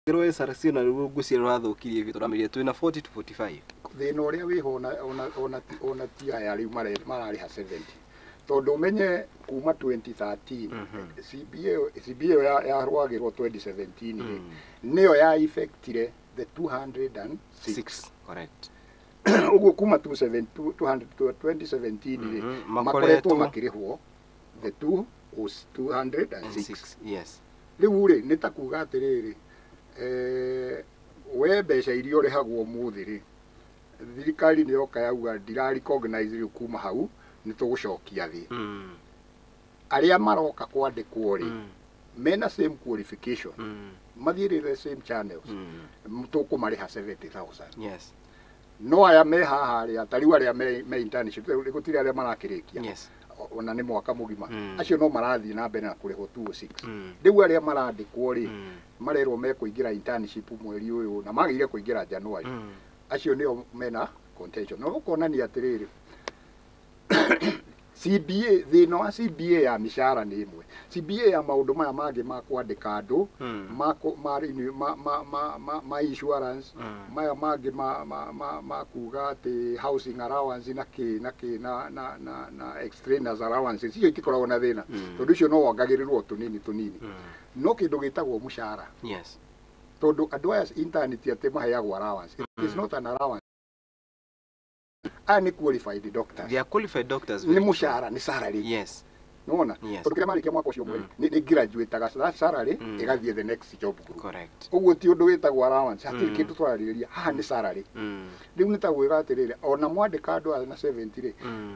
Rwa SRC na rĩu ngwĩciria rũrathũkirie biũ tũramĩria twĩna 40 to 45. Thĩna ũrĩa wĩho ona ti aya rĩu mararĩha 70, tondũ ũmenye kuma 2013 CBA yarwagĩrwo 2017 rĩ, nĩyo ya effectire the 206. 6, correct. Ũguo kuma 27 200 2017 rĩ, makoretwo makĩrĩhwo the 206. 6, yes. Rĩu rĩ, nĩ ta kuga atĩrĩrĩ, we mbeca iria ũrĩhagwo ũmũthĩ rĩ, thirikari nĩ yoka yauga ndira recognize, rĩu kuma hau nĩ tũgũcokia thĩ. Arĩa maroka kwandĩkwo rĩ, mena same qualification, mathiĩrĩ the same channels, tũkũmarĩha 70,000. No aya me haha rĩ, ta rĩu arĩa me internship rĩu gũtirĩ arĩa marakĩrĩkia, ona nĩ mwaka mũgima, acio no marathiĩ na mbere na kũrĩhwo 206. Rĩu arĩa marandĩkwo rĩ, marerwo mekũingĩra internship mweri ũyũ na magĩrĩire kũingĩra January, acio nĩo mena contention. Na ũkonania atĩrĩrĩ, CBA, thĩna wa CBA ya mĩcara nĩ ĩmwe, CBA ya maũndũ maya mangĩ ma kwandĩka andũ, ma insurance, maya mangĩ ma kuga atĩ housing allowance na kĩ na kĩ na extraneous allowances, icio itikoragwo na thĩna, tondũ icio no wongagĩrĩrwo tũnini tũnini. No kĩndũ gĩtagwo mũcara, tondũ andũ aya intern ti atĩ maheagwo allowance, it is not an allowance, aya nĩ qualified doctors. They are qualified doctors. Nĩ mũcara, nĩ salary. Nĩwona? Tondũ kĩrĩa marĩkia mwaka ũcio ũmwe nĩ graduate that salary ĩgathiĩ the next job group. Ũguo ti ũndũ wĩtagwo allowance, hatirĩ kĩndũ twararĩrĩria haha, nĩ salary. Rĩu nĩ ta gwĩka atĩrĩrĩ, ona mwandĩka andũ aya na 70 rĩ,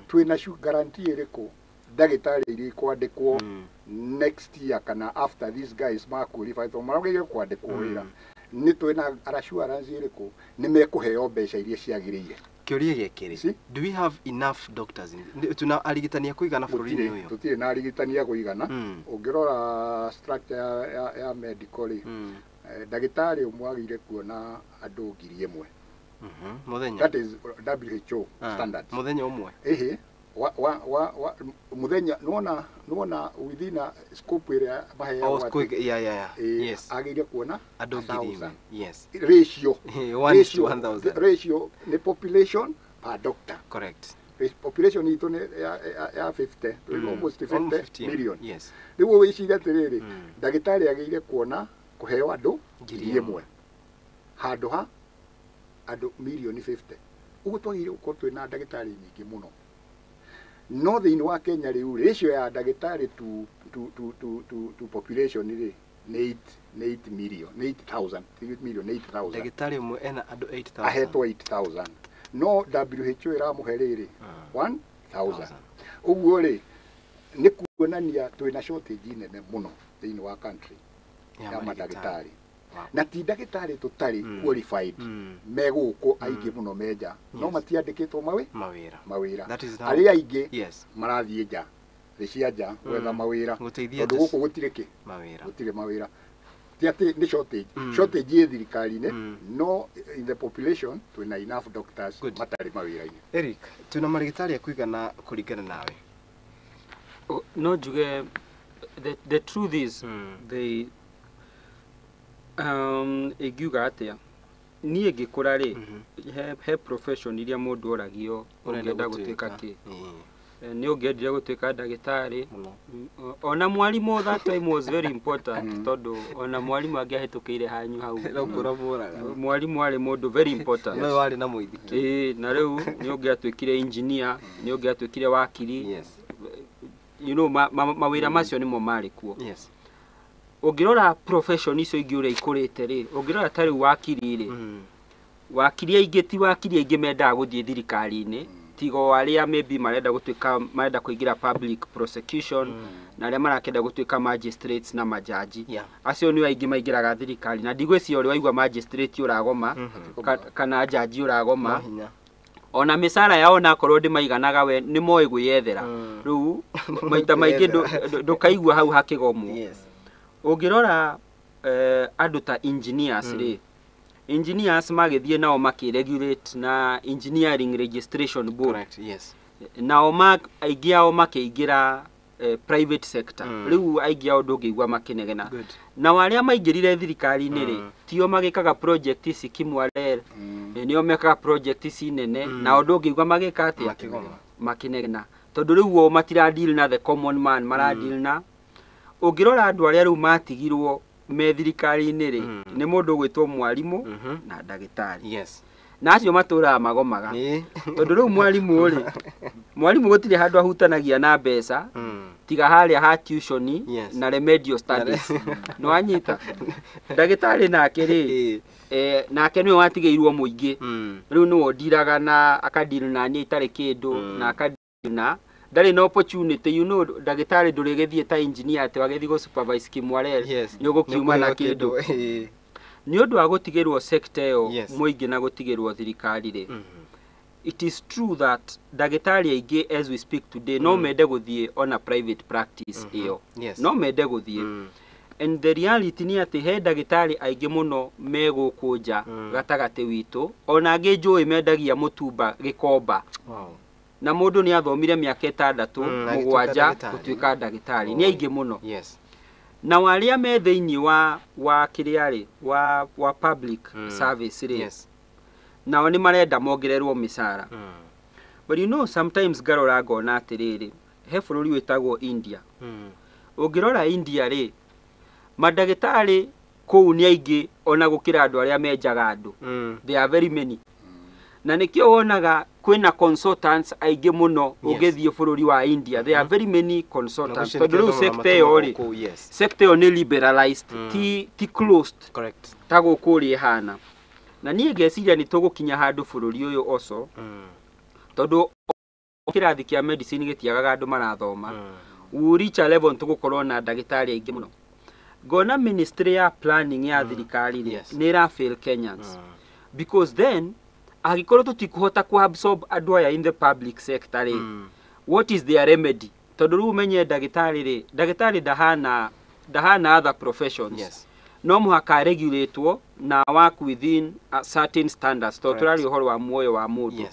twĩna guarantee ĩrĩkũ ndagĩtarĩ iria ikwandĩkwo next year kana after these guys ma qualify, tondũ maragĩrĩire kwandĩkwo wĩra, nĩ twĩna assurance ĩrĩkũ nĩ mekũheo mbeca iria ciagĩrĩire? Kĩũria gĩkĩ rĩ, See? Do we have enough doctors tuna arigitani a kũigana bũrũri-inĩ Gũtirĩ. ũyũ? Tũtirĩ na arigitani a kũigana. Ũngĩrora structure ya medical rĩ, ndagĩtarĩ ũmwe agĩrĩire kuona andũ 1,000. Mũthenya? That is WHO standards. Mũthenya ũmwe? Ĩhĩ, wa mũthenya, nĩwona within a scope ĩrĩa maheagwo Oh, atĩ, quick, yeah. Agĩrĩire kuona Andũ a 1,000. thousand. Ratio. One is to Ratio, 1000. ratio nĩ population per doctor. Population itũ nĩ ya 50, almost 50 Almost 50 million. Rĩu wĩcirie atĩrĩrĩ, ndagĩtarĩ agĩrĩire kuona kũheo andũ Ngiri 1,000 ĩmwe. Handũ ha andũ mirioni 50. Ũguo twagĩrĩire gũkorwo twĩna ndagĩtarĩ nyingĩ mũno, no thĩinĩ wa Kenya rĩu ratio ya ndagĩtarĩ to population rĩ, nĩ 8, nĩ 8 million, nĩ 8000, ti million, nĩ 8000. Ndagĩtarĩ ũmwe ena andũ 8000. Ahetwo 8000, no WHO ĩramũhe rĩrĩ 1000. Ũguo rĩ, nĩ kuonania twĩna shortage nene mũno thĩinĩ wa country ya mandagĩtarĩ. Na ti ndagĩtarĩ tũtarĩ qualified, me gũkũ aingĩ mũno menja, no matiandĩkĩtwo mawĩra. Mawĩra. That is how Arĩa aingĩ marathiĩ nja, thĩ cia nja gwetha mawĩra, Gũteithia tondũ gũkũ gũtirĩ kĩ mawĩra. Gũtirĩ mawĩra. Ti atĩ nĩ shortage, shortage ĩ thirikari-inĩ, no in the population twĩna enough doctors Good. matarĩ mawĩra-inĩ. Eric, twĩna marĩgĩtarĩ a kũigana kũringana nawe? No njuge the truth is, they ingiuga atĩa, niĩ ngĩkũra rĩ, he profession iria mũndũ oragio Ũrenda ũngĩenda gũtuĩka kĩ. Ĩĩ. Nĩ ũngĩendire gũtuĩka ndagĩtarĩ, Mũno. Ona mwarimũ that time was very important, tondũ ona mwarimũ angĩahĩtũkĩire hanyu hau, No kũra moraga. Mwarimũ arĩ mũndũ very important. No warĩ na mũithikiri. Ĩĩ, na rĩu nĩ ũngĩatuĩkire engineer, nĩ ũngĩatuĩkire wakiri, mawĩra macio nĩmo marĩ kuo. Ũngĩrora profession icio ingĩ ũrĩa ikũrĩte rĩ, ũngĩrora ta rĩu wakiri rĩ, wakiri aingĩ, ti wakiri aingĩ mendaga gũthiĩ thirikari-inĩ, tiga o arĩa maybe marenda gũtuĩka, marenda kũingĩra public prosecution, na arĩa marakĩenda gũtuĩka magistrates na majaji. Acio nĩo aingĩ maingĩraga thirikari, na ndigwĩciria ũrĩ waigua magistrate ũragoma kana jaji ũragoma. No hinya. Ona mĩcara yao onakorwo ndĩmaiganaga, we nĩ moĩ gwĩyethera. Rĩu maita maingĩ ndũkaigua hau hakĩgomwo. Ũngĩrora andũ ta engineers rĩ, engineers magĩthiĩ nao makĩregulate na Engineering Registration Board. Correct. Yes. Nao aingĩ ao makĩingĩra private sector. Rĩu aingĩ ao ndũngĩigua makĩnegena. Nao arĩa maingĩrire thirikari-inĩ rĩ, tio magĩkaga project ici Kimwarer, nĩo mekaga project ici nene, nao ndũngĩigua magĩka atĩa? Makĩnegena. Tondũ rĩu o matira deal na the common man, mara deal na ũngĩrora andũ arĩa rĩu matigirwo me thirikari-inĩ rĩ, nĩ mũndũ ũgwĩtwo mwarimũ na ndagĩtarĩ. Yes. Na acio matũraga magomaga. Tondũ rĩu mwarimũ rĩ, mwarimũ gũtirĩ handũ ahutanagia na mbeca, tiga harĩa ha tuition na remedial studies. Nĩ wanyita? Ndagĩtarĩ nake rĩ, nake nĩwe watigĩirwo mũingĩ. Rĩu nĩwe ũndiraga na akadeal na niĩ itarĩ kĩndũ, na akadeal na ndarĩ na opportunity. You know, ndagĩtarĩ ndũrĩgĩthiĩ ta engineer atĩ wagĩthiĩ gũ supervise Kimwarer, nĩ ũgũkiuma na kĩndũ. Nĩ ũndũ wa gũtigĩrwo sector ĩyo mũingĩ na gũtigĩrwo thirikari rĩ, it is true that ndagĩtarĩ aingĩ as we speak today no mende gũthiĩ ona private practice ĩyo. No mende gũthiĩ. And the reality nĩ atĩ he ndagĩtarĩ aingĩ mũno me gũkũ nja gatagatĩ witũ, ona angĩ njũĩ mendagia mũtumba gĩkomba. Na mũndũ nĩ athomire mĩaka 6 7 gũtuĩka ndagĩtarĩ. Nĩ aingĩ mũno. Na arĩa me thĩinĩ wa kĩrĩa rĩ, wa public service rĩ, nao nĩ marenda mongererwo mĩcara. But you know, sometimes ngarora ngona atĩrĩrĩ, he bũrũri wĩtagwo India. Ũngĩrora India rĩ, mandagĩtarĩ kũu nĩ aingĩ ona gũkĩra andũ arĩa menjaga andũ. They are very many. Na nĩkĩo wonaga kwĩna consultants aingĩ mũno ũngĩthiĩ bũrũri wa India. There are very many consultants. Tondũ rĩu sector ĩyo rĩ, sector ĩyo nĩ liberalized, ti closed. Correct. Ta gũkũ ũrĩa ĩhana. Na niĩ ngeciria nĩ tũgũkinya handũ bũrũri ũyũ oco, tondũ kĩrathi kĩa medicine gĩtiagaga andũ marathoma. We reach a level tũgũkorwo na ndagĩtarĩ aingĩ mũno. Ngona ministry ya planning ya thirikari rĩ, nĩ ĩra fail Kenyans. Because then angĩkorwo tũtikũhota ku absorb andũ aya in the public sector rĩ, what is their remedy? Tondũ rĩu ũmenye ndagĩtarĩ rĩ, ndagĩtarĩ ndahana other professions. No mũhaka regulatwo na work within a certain standards. Tondũ tũraria ũhoro wa muoyo wa mũndũ.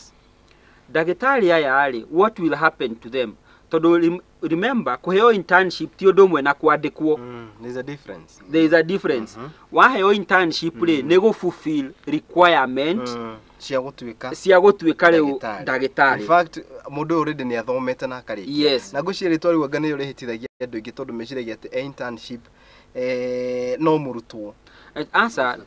Ndagĩtarĩ aya rĩ, what will happen to them? Tondũ remember, kũheo internship ti ũndũ ũmwe na kwandĩkwo. There's a difference. There is a difference. Waheo internship rĩ, nĩ gũ fulfill requirement cia gũtuĩka rĩu ndagĩtarĩ. In fact, mũndũ ũyũ already nĩ athomete na akarĩkia. Yes. Na ngwĩciria rĩtwa rĩu anga nĩrĩo rĩhĩtithagia andũ aingĩ tondũ meciragia atĩ internship no mũrutwo. Answer,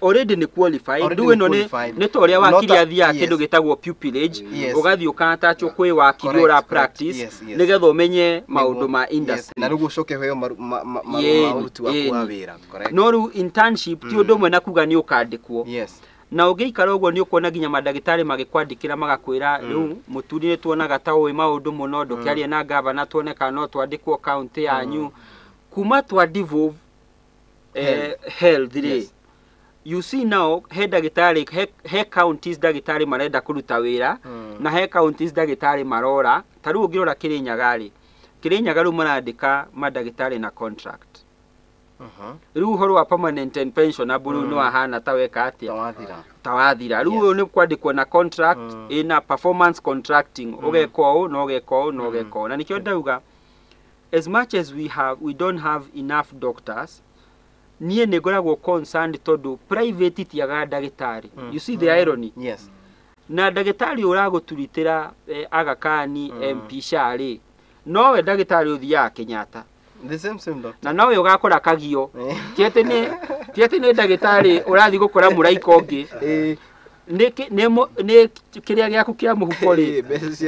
already nĩ qualified. Rĩu ĩno nĩ ta ũrĩa wakiri athiaga kĩndũ gĩtagwo pupillage, ũgathiĩ ũka-attachwo kwĩ wakiri ũra practice nĩgetha ũmenye maũndũ ma industry. Na rĩu ũcoke ũheo marũa ma ũruti waku wa wĩra. No rĩu internship ti ũndũ ũmwe na kuga nĩ ũkandĩkwo. Na ũngĩikara ũguo nĩ ũkuona nginya mandagĩtarĩ magĩkwandĩkĩra magakwĩra rĩu mũturi nĩ tuonaga ta ũĩ maũndũ mũno, ndũkĩarie na gavana tuone kana no twandĩkwo county yanyu. Kuma twa devolve health rĩ, you see now he ndagĩtarĩ he counties ndagĩtarĩ marenda kũruta wĩra, na he counties ndagĩtarĩ marora. Ta rĩu ũngĩrora Kĩrĩnyaga rĩ, Kĩrĩnyaga rĩu marandĩka mandagĩtarĩ na contract. Rĩu ũhoro wa permanent and pensionable rĩu nĩ wahana ta weka atĩa? Ta wathira. Rĩu ũyũ nĩ kwandĩkwo na contract ĩna performance contracting, ũgeka ũũ na ũgeka ũũ na ũgeka ũũ. Na nĩkĩo ndauga as much as we don't have enough doctors, niĩ nĩ ngoragwo concerned tondũ private itiagaga ndagĩtarĩ. You see the irony? Yes. Na ndagĩtarĩ ũragũturitĩra Aga Khan, MP Shah rĩ, nowe ndagĩtarĩ ũthiaga Kenyatta. The same doctor. Na nowe ũgakora Kagio. Ti atĩ nĩ ndagĩtarĩ ũrathiĩ gũkora mũraika ũngĩ. Nĩ kĩrĩa gĩaku kĩa mũhuko rĩ,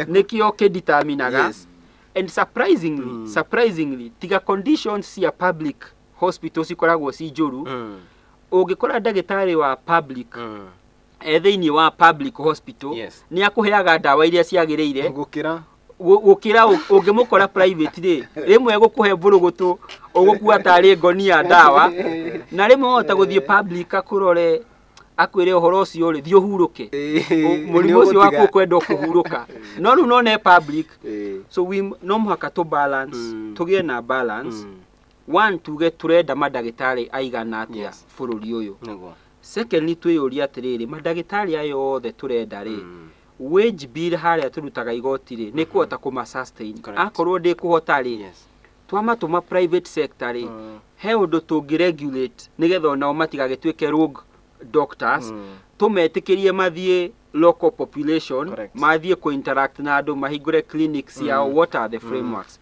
nĩkĩo kĩdeterminaga. And surprisingly, tiga conditions cia public hospitals ikoragwo ci njũru, ũngĩkora ndagĩtarĩ wa public e thĩinĩ wa public hospital, nĩ akũheaga ndawa iria ciagĩrĩire gũkĩra ũngĩmũkora private rĩ, rĩmwe gũkũhe mbũrũgũtũ ũgũkua tarĩ ngonia ndawa, na rĩmwe wahota gũthiĩ public akũrore akwĩre ũhoro ũcio rĩ, thiĩ ũhurũke, mũrimũ ũcio waku ũkwenda kũhurũka, no rĩu no ne public. So we no mũhaka tũ balance, tũgĩe na balance. One, tuge tũrenda mandagĩtarĩ aigana atĩa bũrũri ũyũ. Secondly, twĩyũrie atĩrĩrĩ, mandagĩtarĩ aya othe tũrenda rĩ, Wage bill harĩa tũrutaga igoti rĩ, nĩ kũhota kũma sustain? Akorwo ndĩkũhota rĩ, twamatũma private sector rĩ, he ũndũ tũngĩ regulate nĩgetha onao matigagĩtuĩke rogue doctors, tũmetĩkĩrie mathiĩ local population, mathiĩ kũ-interact na andũ, mahingũre clinics ciao? What are the frameworks?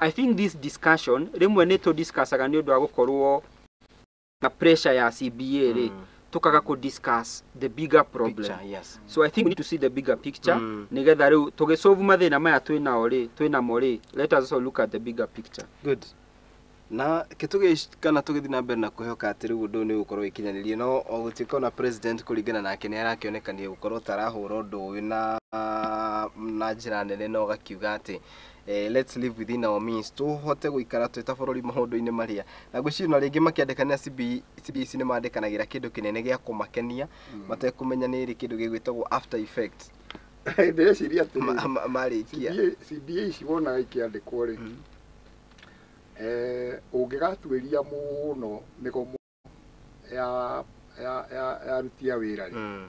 I think this discussion rĩmwe nĩ tũ-discussaga nĩ ũndũ wa gũkorwo na pressure ya CBA rĩ, tukaga kũ discuss the bigger problem. Picture, yes. So I think we need to see the bigger picture, nĩgetha rĩu tũgĩsolve mathĩna maya twĩnao rĩ, twĩnamo rĩ, let us also look at the bigger picture. Good. Na kĩtũgĩ kana tũgĩthiĩ na mbere na kwĩhoka atĩ rĩu ũndũ ũyũ nĩ ũgũkorwo ũgĩkinyanĩrio, no o gũtuĩka ona president kũringana nake nĩ arakĩonekania gũkorwo ta arahũra ũndũ ũyũ na njĩra nene, na ũgakiuga atĩ let's live within our means, tũhote gũikara twĩ ta bũrũri maũndũ-inĩ marĩa na ngwĩciria ona rĩngĩ makĩandĩkanĩra CB, CBC nĩ mandĩkanagĩra kĩndũ kĩnene gĩa kũmakenia matekũmenya nĩ ĩrĩ kĩndũ gĩgwĩtagwo after effect. Ndĩreciria atĩrĩrĩ, Marĩkia CBA ici wonaga ikĩandĩkwo rĩ, ũngĩgatuĩria mũno mĩgomo ya aruti a wĩra rĩ,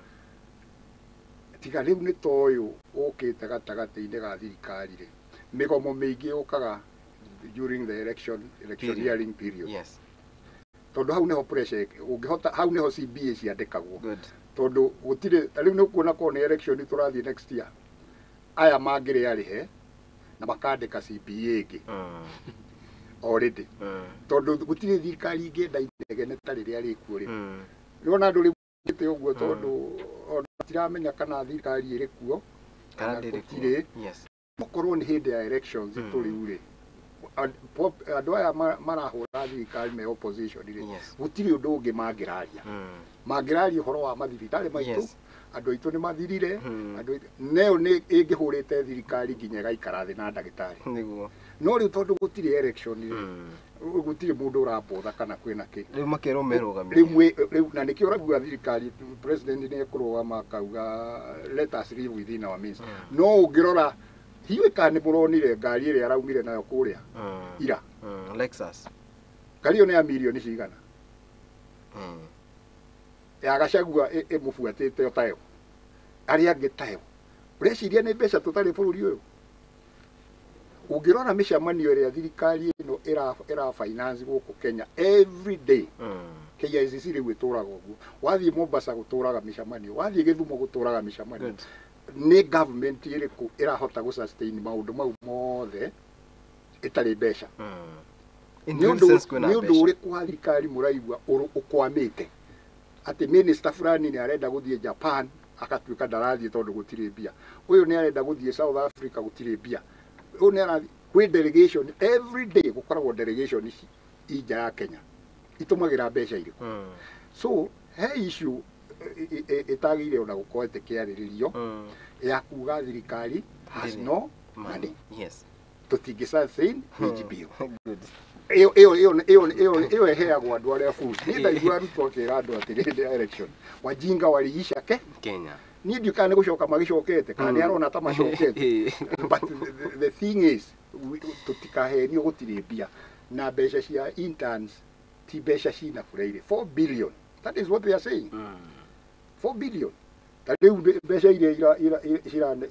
tiga rĩu nĩ ta ũyũ ũkĩte gatagatĩ-inĩ ga thirikari rĩ, mĩgomo mĩingĩ yũkaga during the election electioneering period, tondũ hau nĩho pressure ũngĩhota, hau nĩho CBA ciandĩkagwo, tondũ gũtirĩ ta rĩu nĩ ũkuona korwo nĩ election tũrathiĩ next year, aya mangĩrĩ arĩhe na makandĩka CBA ĩngĩ already, tondũ gũtirĩ thirikari ingĩenda inegene ta rĩrĩa rĩkuo rĩ. Nĩwona andũ rĩu gĩte ũguo, tondũ ona matiramenya kana thirikari ĩrĩ kuo kana kana ndĩrĩ gũtirĩ. Kuo. Yes. Okorwo nĩ hĩndĩ ya elections tũrĩ rĩ, andũ aya marahũra thirikari me opposition rĩ, gũtirĩ ũndũ ũngĩ mangĩraria. Mangĩraria ũhoro wa mathibitarĩ maitũ, andũ aitũ nĩ mathirire, andũ aitũ neo nĩ ĩngĩhũrĩte thirikari nginya ĩgaikara thĩ na ndagĩtarĩ. No rĩu tondũ gũtirĩ election rĩ, gũtirĩ mũndũ ũrambotha kana kwĩna kĩ. Rĩu makerwo merũgamie. Rĩu na nĩkĩo ũraigua thirikari, president nĩ ekũrũgama akauga, "Let us live within our means." No ũngĩrora hiũĩ kana nĩ mũronire ngari ĩrĩa araumire nayo kũrĩa ira? Lexus. Ngari ĩyo nĩ ya mirioni cigana? Ya Gachagua ĩmũbuatĩte o tayo, arĩa angĩ tayo. Ũreciria nĩ mbeca tũtarĩ bũrũri ũyũ? Ũngĩrora mĩcemanio ĩrĩa thirikari ĩno ĩra finance gũkũ Kenya every day, KICC rĩu ĩtũraga ũguo, wathiĩ Mombasa gũtũraga mĩcemanio, wathiĩ Gĩthumo gũtũraga mĩcemanio. Nĩ government ĩrĩkũ ĩrahota gũ sustain maũndũ mau mothe ĩtarĩ mbeca? In Nĩ real ũndũ sense kwĩna nĩ ũndũ mbeca. ũrĩkũ wa thirikari mũraigua ũkwamĩte atĩ minister fulani nĩ arenda gũthiĩ Japan agatuĩka ndarathiĩ tondũ gũtirĩ mbia, ũyũ nĩ arenda gũthiĩ South Africa gũtirĩ mbia, ũyũ nĩ arathiĩ kwĩ delegation every day, gũkoragwo delegation ici i nja ya Kenya itũmagĩra mbeca irĩkũ? So he issue ĩtagĩrĩire ona gũkorwo ĩtĩkĩarĩrĩrio ya kuga thirikari has Ndĩrĩ no money. Tũtingĩ sustain wage bill. Ĩyo ĩheagwo andũ arĩa fools. Niĩ ndaigua arutwo akĩra andũ atĩ hĩndĩ ya election, "Wajinga waliisha ke Kenya. Niĩ ndiũĩ kana nĩ gũcoka magĩcokete kana nĩ arona ta macokete, but the thing is tũtikahenio, gũtirĩ mbia, na mbeca cia interns ti mbeca cina kũrĩa. 4 billion, that is what they are saying. 4 billion. Ta rĩu mbeca iria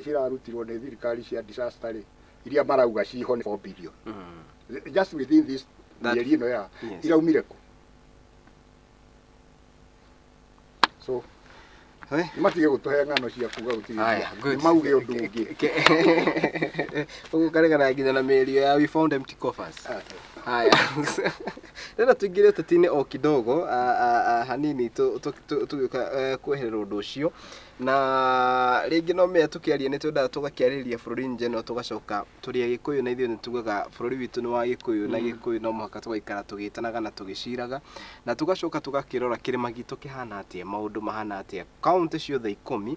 cirarutirwo nĩ thirikari cia disaster rĩ, iria marauga ciho nĩ 4 billion just within this mĩeri ĩno ya iraumire kũ? So nĩ matige gũtũhe ng'ano cia kuga gũtirĩ Aya, mbia. Good. Nĩ mauge ũndũ ũngĩ. Ũguo karegana nginya na mĩario ya "we found empty coffers". Ah. Haya, rĩrĩa tũingĩre ũteti-inĩ o kidogo hanini, tũgĩũka kweherera ũndũ ũcio na rĩngĩ no mea tũkĩaria, nĩ twendaga tũgakĩarĩrĩria bũrũri in general, tũgacoka tũrĩ Agĩkũyũ na ithuĩ nĩ tugaga bũrũri witũ nĩ wa Gĩkũyũ na Gĩkũyũ no mũhaka tũgaikara tũgĩtanaga na tũgĩciraga, na tũgacoka tũgakĩrora kĩrĩma gitũ kĩhana atĩa, maũndũ mahana atĩa, kaũntĩ ciothe 10,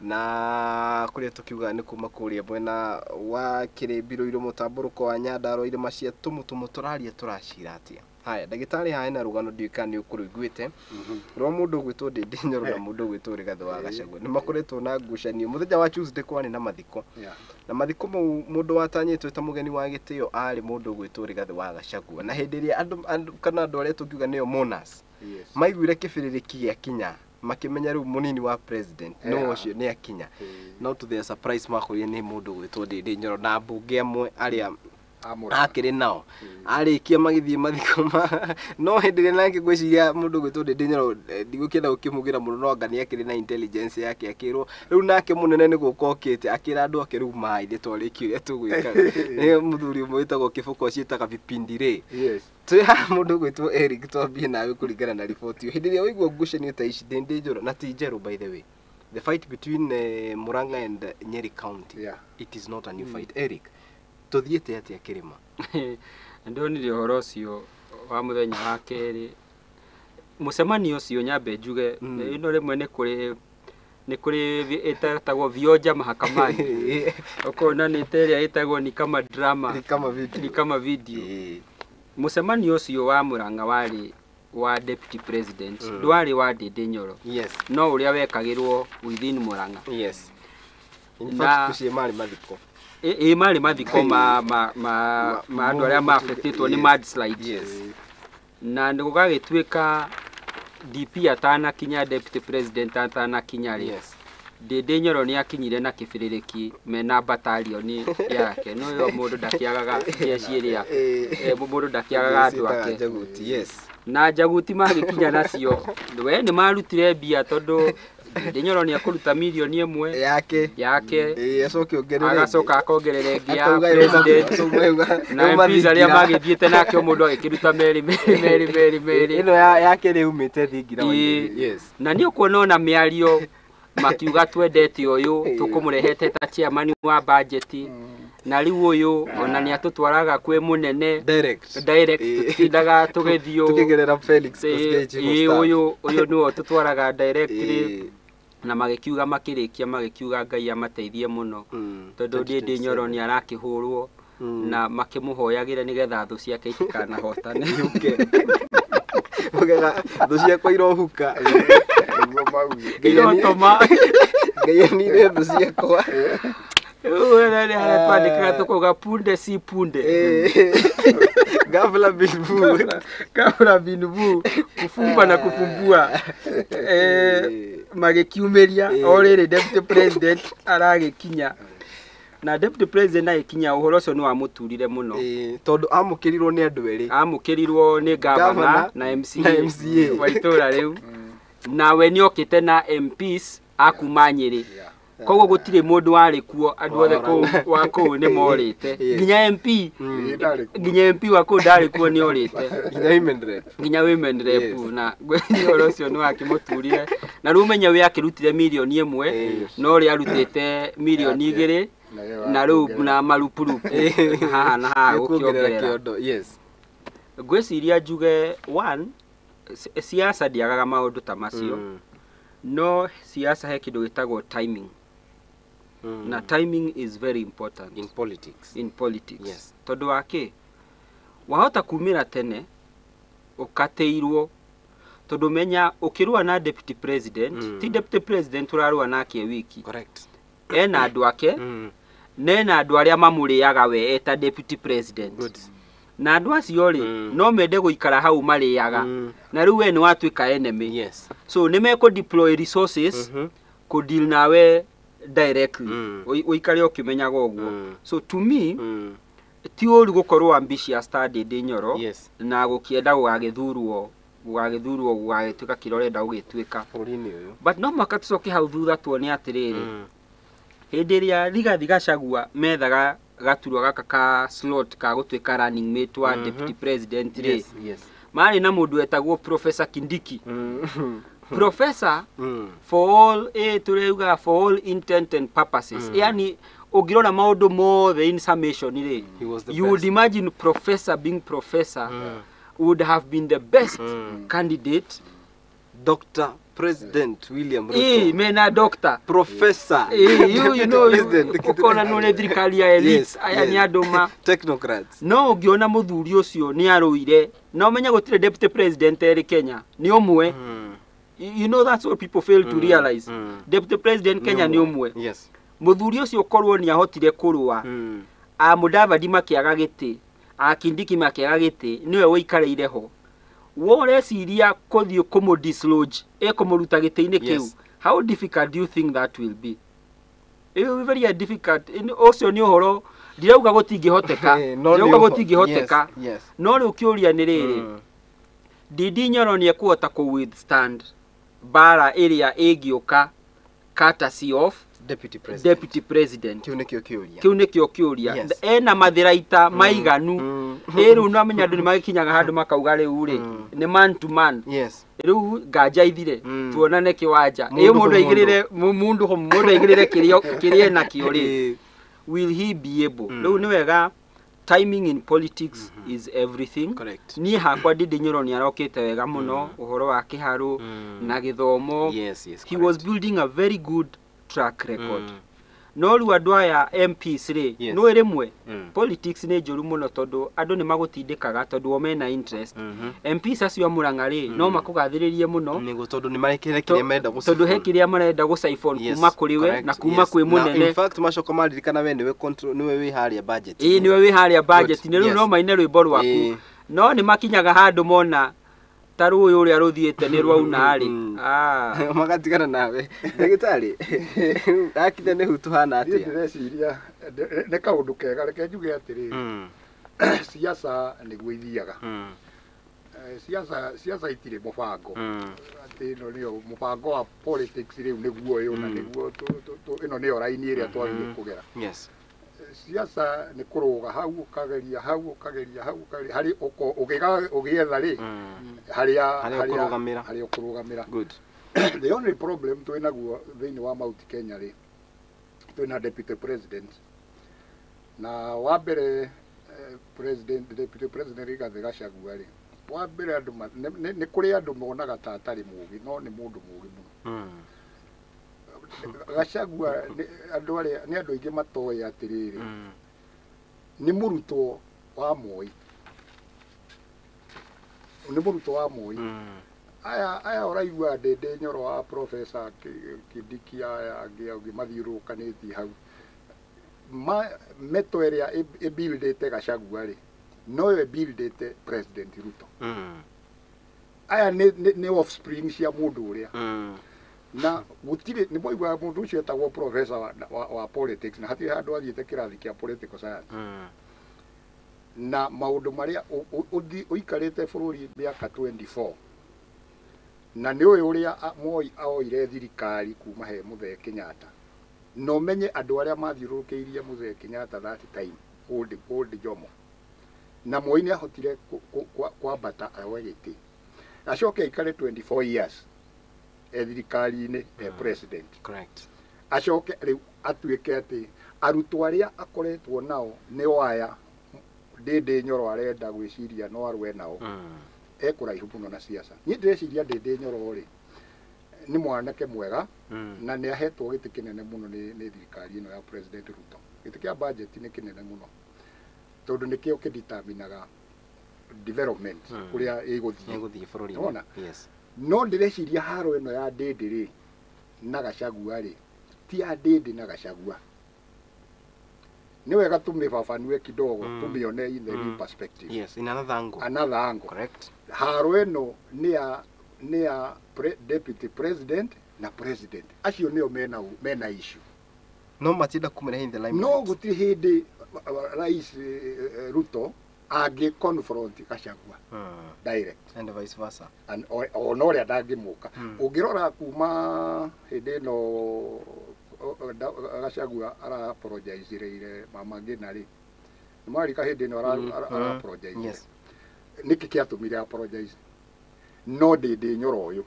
na kũrĩa tũkiugaga nĩ kuma kũrĩa mwena wa Kĩrĩmbirũ, mũtambũrũko wa Nyandarua, irĩma cia Tũmũtũmũ, tũraria tũracira atĩa. Haya, ndagĩtarĩ, haha hena rũgano, ndiũĩ kana nĩ ũkũrũiguĩte, rwa mũndũ ũgwĩtwo Ndindi Nyoro na mũndũ ũgwĩtwo Rigathĩ wa Gachagua. Nĩ makoretwo na ngucanio. Mũthenya wa Tuesday kwarĩ na mathiko, na mathiko mau mũndũ watanyĩtwo ta mũgeni wa gĩtĩo arĩ mũndũ ũgwĩtwo Rigathĩ wa Gachagua, na hĩndĩ ĩrĩa andũ kana andũ arĩa tũngiuga nĩo mourners maiguire kĩbĩrĩrĩki gĩakinya. Makĩmenya rĩu mũnini wa president no ũcio nĩ akinya. No to their surprise makorire nĩ mũndũ gwĩtwo Ndindi Nyoro na mbunge amwe arĩa akĩrĩ nao. Arĩkia magĩthiĩ mathiko ma no hĩndĩ ĩrĩa nake ngwĩciria mũndũ gwĩtwo Ndindi Nyoro ndigũkĩenda gũkĩmugĩra mũno no anga nĩ akĩrĩ na intelligence yake akĩrwo rĩu nake mũnene nĩ gũka okĩte akĩra andũ ake rĩu mai nĩ twarĩkia ũrĩa tũgwĩkaga. Nĩ mũthuri ũmwe wĩtagwo Kĩbũko ciĩtaga vipindi rĩ. Yes. Twĩ haha mũndũ gwĩtwo Eric twambie nawe kũringana na riboti ĩyo. Hĩndĩ ĩrĩa waigua ngucanio ta ici Ndindi Nyoro na ti njerũ by the way. The fight between Murang'a and Nyeri County. Yeah. It is not a new fight. Eric, tũthiĩte atĩa kĩrĩma? Ndonire ũhoro ũcio wa mũthenya wa kerĩ mũcemanio ũcio nyambe njuge ĩno rĩmwe nĩ kũrĩ ĩtagwo vionja mahakamani ũkona nĩ ta ĩrĩa ĩtagwo ni kama drama Ni kama video. Ni kama video. Mũcemanio ũcio wa Murang'a warĩ wa deputy president ndwarĩ wa Ndindi Nyoro. Yes. No ũrĩa wekagĩrwo within Murang'a. Yes. In fact kũcie marĩ mathiko. Ĩ marĩ mathiko ma andũ arĩa ma-affectĩtwo nĩ mudslide. Yes. Na nĩ gũgagĩtuĩka DP atanakinya deputy president atanakinya rĩ. Yes. Ndindi Nyoro nĩ akinyire na kĩbĩrĩrĩki mena batalioni yake. No yo mũndũ ndakĩagaga jeshi ĩrĩa mũndũ ndakĩagaga andũ ake. Yes. Na njaguti magĩkinya nacio we nĩ marutire mbia tondũ Ndindi Nyoro nĩ akũruta mirioni ĩmwe yake acoke ongerere agacoka akongerera ĩngĩ ya president na MPs arĩa magĩthiĩte nake o mũndũ agĩkĩruta merĩ merĩ merĩ merĩ merĩ ĩno yake rĩ umĩte thingira. Yes. Na nĩ ũkuona ona mĩario makiuga twendete ũyũ tũkũmũrehete ta chairman wa budget na rĩu ũyũ ona nĩ atũtwaraga kwĩ mũnene direct tũtindaga tũgĩthiĩ tũkĩgerera Felix Koskei chief of staff. Ũyũ nĩwe tũtwaraga directly na magĩkiuga makĩrĩkia magĩkiuga Ngai amateithie mũno tondũ Ndindi Nyoro nĩ arakĩhũrwo na makĩmũhoyagĩra nĩgetha thũ ciake itikanahotane. Ũgega thũ ciakwa irohuka. Irotoma. Ngai anine thũ ciakwa. Ũyũ nĩ harĩa twandĩkaga tũkauga punde si punde. Ghafla bin vu. Ghafla bin vu. Kufumba na kufumbua. Magĩkiumĩria o rĩrĩ deputy president aragĩkinya. Na deputy president agĩkinya ũhoro ũcio nĩ wamũturire mũno. Tondũ amũkĩrirwo nĩ andũ erĩ. Amũkĩrirwo nĩ governor na MCA wa itũũra rĩu. Nawe nĩ okĩte na MPs akuma Nyĩrĩ. Koguo gũtirĩ mũndũ warĩ kuo andũ othe kũu wa kũu nĩ morĩte. Nginya MP nginya MP wa kũu ndarĩ kuo nĩ orĩte. Nginya women rep. Nginya women rep na ũhoro ũcio nĩ wakĩmũturire. Na rĩu ũmenye we akĩrutire mirioni ĩmwe no ũrĩa arutĩte mirioni igĩrĩ na rĩu na marupurupu haha na haha gũkĩongerera. Yes. Ngwĩciria njuge one siasa ndiagaga maũndũ ta macio. No siasa he kĩndũ gĩtagwo timing. Na timing is very important in politics. In politics. Yes. Tondũ wake wahota kumĩra tene ũkatĩirwo tondũ menya ũkĩrũa na deputy president ti deputy president ũrarũa nake wiki. Correct. Ena andũ ake na ena andũ arĩa mamũrĩaga we eta deputy president. Good. Na andũ acio rĩ no mende gũikara hau marĩaga na rĩu we nĩ watuĩka enemy. Yes. So nĩ mekũ deploy resources kũ deal nawe directly ũikare ũkĩmenyaga ũguo. So to me ti ũru gũkorwo ambitious ta Ndindi Nyoro na gũkĩenda gũgagĩthurwo gũgagĩtuĩka kĩrĩa ũrenda gũgĩtuĩka bũrũri-inĩ ũyũ. But no mũhaka tũcoke hau thutha tuone atĩrĩrĩ hĩndĩ ĩrĩa Rigathi Gachagua methaga gaturwa gaka ka slot ka gũtuĩka running mate wa deputy president rĩ marĩ na mũndũ wetagwo Professor Kindiki. Professor for all tũrauga for all intent and purposes. Yani ũngĩrora maũndũ mothe in summation rĩ you would imagine professor being professor would have been the best candidate. Dr. President William Ruto. Mena doctor. Professor. You know, ukona nĩ thirikari ya elites aya nĩ andũ ma technocrats. No ũngĩona mũthuri ũcio nĩ arũire na ũmenye gũtirĩ deputy president erĩ Kenya nĩ ũmwe. You know that's what people fail to realize. Deputy president Kenya nĩ ũmwe. Yes. Mũthuri ũcio korwo nĩ ahotire kũrũa a Mudavadi makĩaga gĩtĩ a Kindiki makĩaga gĩtĩ nĩwe wĩikarĩire ho. Wo ũreciria kũthiĩ kũmũ dislodge ĩkũmũruta gĩtĩ-inĩ kĩu? Yes. How difficult do you think that will be? It will be very difficult. Ũcio nĩ ũhoro ndirauga gũtingĩhoteka, No nĩ ndirauga gũtingĩhoteka. Yes. No rĩu kĩũria nĩ rĩrĩ, Ndindi Nyoro nĩ ekũhota kũ withstand mbara ĩrĩa ĩngĩũka courtesy of Deputy President. Deputy President? Kĩu nĩkĩo kĩũria. Kĩu nĩkĩo kĩũria. Yes. Ena mathĩraita maiganu? Ĩ rĩu no amenya andũ nĩ magĩkinyaga handũ makauga rĩu rĩ, nĩ man to man. Rĩu nganja ithire, tuonane kĩwanja. Ĩ Mũndũ mũndũ hũ aigĩrĩre mũndũ hũ mũndũ aigĩrĩre kĩrĩa kĩrĩa enakĩo rĩ, will he be able? Rĩu nĩ wega, timing in politics is everything. Correct. Niĩ hakwa Ndindi Nyoro nĩ arokĩte wega mũno, ũhoro wa kĩharũ na gĩthomo. Yes. He was building a very good track record. No rĩu andũ aya MPs rĩ, nĩ rĩmwe politics nĩ njũru mũno, tondũ andũ nĩ magũtindĩkaga tondũ o mena interest. MPs acio a Murang'a rĩ, no makũgathĩrĩrie mũno. Nĩguo, tondũ nĩ marekire kĩrĩa marenda. Tondũ he kĩrĩa marenda gũ-siphon kuma kũrĩ we na kuma kwĩ Na mũnene. in fact macoka maririkana we nĩwe control, nĩwe wĩ harĩa budget. Ĩĩ, nĩwe wĩ harĩa budget nĩ rĩu, no maine rwĩmbo rwaku. No nĩ makinyaga handũ mona ta rũĩ ũrĩa rũthiĩte nĩ rwauna rĩ. Ah. Magatigana nawe. Ndagĩtarĩ, akinya nĩ hu tũhana Niĩ atĩa? ndĩreciria nĩ kaũndũ kega. Reke njuge atĩrĩrĩ, siasa nĩguo ithiaga. Siasa itirĩ mũbango atĩ ĩno nĩyo mũbango wa politics, rĩu nĩguo ũyũ na nĩguo ĩno nĩyo raini ĩrĩa twagĩrĩire kũgera. Siasa nĩ kũrũga hau, ũkageria hau, ũkageria hau, ũkageria harĩ ũgĩetha rĩ harĩa Harĩa ũkũrũgamĩra. Harĩa ũkũrũgamĩra. Good. The only problem twĩ naguo thĩinĩ wa Mount Kenya rĩ, twĩna deputy president, na wa mbere president, deputy president Rigathĩ Gachagua rĩ, wa mbere andũ nĩ kũrĩ andũ monaga ta atarĩ mũgĩ, no nĩ mũndũ mũgĩ mũno. Gachagua andũ arĩa nĩ andũ aingĩ matoĩ atĩrĩrĩ, nĩ mũrutwo wa Moi, nĩ mũrutwo wa Moi. Aya ũraigua Ndindi Nyoro wa Professor Kindiki, aya angĩ mathiũrũrũkanĩtie hau ma meto ĩrĩa ĩbuildĩte Gachagua rĩ, noyo ĩbuildĩte President Ruto. Aya nĩ offspring cia mũndũ ũrĩa na gũtirĩ nĩ mwaiguaga mũndũ ũcio etagwo professor wa politics, na hatirĩ handũ athiĩte kĩrathi kĩa political science. Na maũndũ marĩa ũikarĩte bũrũri mĩaka 24 na nĩ ũyũ ũrĩa Moi aoire thirikari kuma he Mũthee Kenyatta, na ũmenye andũ arĩa mathiũrũrũkĩirie Mũthee Kenyatta that time, old Jomo, na Moi nĩ ahotire kwambata oe gĩtĩ, acoke aikare 24 years e thirikari-inĩ e president. Acoke rĩu atuĩke atĩ arutwo arĩa akoretwo nao nĩo aya Ndindi Nyoro arenda gwĩciria no arũe nao. Ekũraihu mũno na siasa. Niĩ ndĩreciria Ndindi Nyoro rĩ, nĩ mwanake mwega na nĩ ahetwo gĩtĩ kĩnene mũno nĩ thirikari ĩno ya President Ruto. Gĩtĩ kĩa budget nĩ kĩnene mũno tondũ nĩkĩo kĩdeterminaga development kũrĩa ĩgũthiĩ. Nĩgũthiĩ bũrũri-inĩ. Wona? No ndĩreciria haro ĩno ya Ndindi rĩ na Gachagua rĩ, ti ya Ndindi na Gachagua. Nĩ wega tũmĩbabanue kidogo, tũmĩone in the real perspective. Yes, in another angle. Another angle. Haro ĩno nĩ ya deputy president na president, acio nĩo mena issue. No matinda kumĩra in the limelight. No gũtirĩ hĩndĩ Rais Ruto angĩ confront Gachagua direct. And vice versa. And ona ũrĩa ndangĩmũka. Ũngĩrora kuma hĩndĩ ĩno Gachagua ara apologize mama Ngina rĩ, nĩ mwarika hĩndĩ ĩno ara apologize. Nĩkĩ kĩatũmire apologize? No Ndindi Nyoro ũyũ,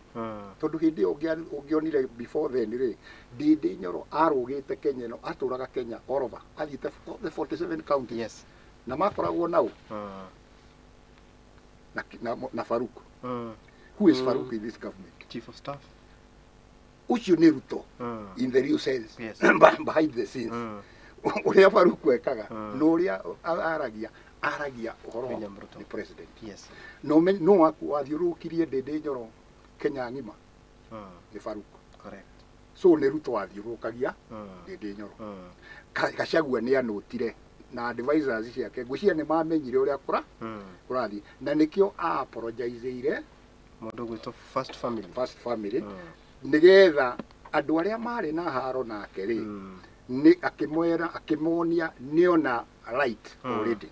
tondũ hĩndĩ ĩyo ũngĩonire before then rĩ, Ndindi Nyoro arũgĩte Kenya ĩno, atũraga Kenya all over, athiĩte all the 47 counties. Na makoragwo nau na Farouk. Who is Farouk in this government? Chief of staff. Ũcio nĩ Ruto in the real sense. Behind the scenes, ũrĩa Farouk ekaga na ũrĩa aragia ũhoro William Ruto. Nĩ president. No no waku wathiũrũrũkirie Ndindi Nyoro Kenya ng'ima nĩ Farouk. So nĩ Ruto wathiũrũrũkagia Ndindi Nyoro. Gachagua nĩ anũtire na advisors ciake ngwĩciria nĩ mamenyire ũrĩa kũrathiĩ na nĩkĩo a apologizeire Mũndũ gwĩtwo First Family. First Family nĩgetha andũ arĩa marĩ na haro nake rĩ nĩ akĩmwĩra akĩmonia nĩona right already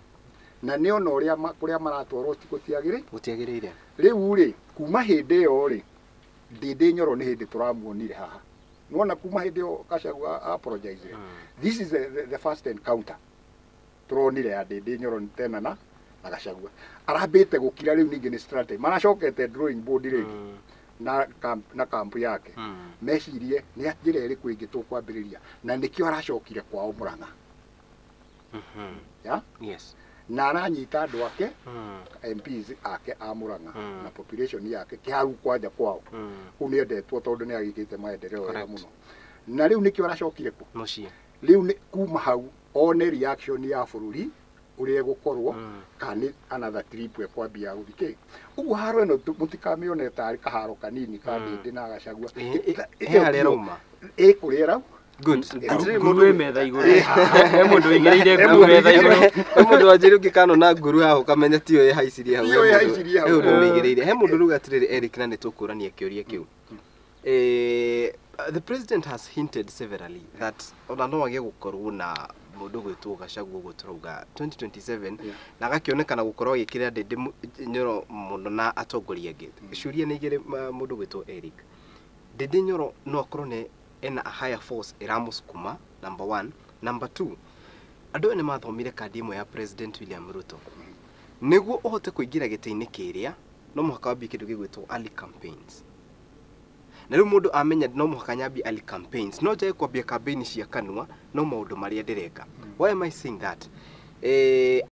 na nĩona ũrĩa kũrĩa maratwarwo ti gũtiagĩrĩire. Rĩu rĩ kuma hĩndĩ ĩyo rĩ Ndindi Nyoro nĩ hĩndĩ tũramuonire haha nĩwona kuma hĩndĩ ĩyo Gachagua apologize. This is the first encounter tũronire ya Ndindi Nyoro tena na Gachagua arambĩte gũkira rĩu ningĩ nĩ strategy maracokete drawing board rĩngĩ na kampu yake mecirie nĩ njĩra ĩrĩkũ ĩngĩ tũkwambĩrĩria na nĩkĩo aracokire kwao Murang'a. Yeah? Yes. Na aranyita andũ ake MPs ake a Murang'a na population yake kĩharu kwanja kwao kũu nĩendetwo tondũ nĩ agĩkĩte maendeleo wega mũno na rĩu nĩkĩo aracokire kũ mũciĩ rĩu nĩ kuma hau one reaction ya bũrũri ũrĩa ĩgũkorwo kana nĩ another trip ĩkwambia gũthiĩ kĩ ũguo haro ĩno mũtikamĩone tarĩ kaharo kanini ka Ndindi na Gachagua he harĩa ĩrauma ĩ kũrĩa ĩrauma. Good. Nguru ĩ metha igũrũ. He mũndũ ũigĩrĩire nguru metha igũrũ. He mũndũ wanjĩrĩ ũngĩkano na nguru haha ũkamenya tiyo ĩhaicirie hau. Tiyo ĩhaicirie hau. He ũndũ ũmĩigĩrĩire. He mũndũ rĩu atĩrĩrĩ Eric na nĩtũkũrania kĩũria kĩu. The president has hinted severally that ona no age gũkorwo na mũndũ gwĩtwo Gachagua ũguo tũrauga 2027 na agakĩonekana gũkorwo agĩkĩrĩra Ndindi Nyoro mũno na atongoria angĩ. Ciũria nĩ igĩrĩ mũndũ gwĩtwo Eric. Ndindi Nyoro no akorwo nĩ ena a higher force ĩramũsukuma number 1. Number 2, andũ aya nĩ mathomire kandi ĩmwe ya President William Ruto. Nĩguo ũhote kũingĩra gĩtĩ-inĩ kĩrĩa no mũhaka wambie kĩndũ gĩgwĩtwo early campaigns. Na rĩu mũndũ amenya no mũhaka nyambie early campaigns no njage kwambia campaign cia kanua no maũndũ marĩa ndĩreka. Why am I saying that?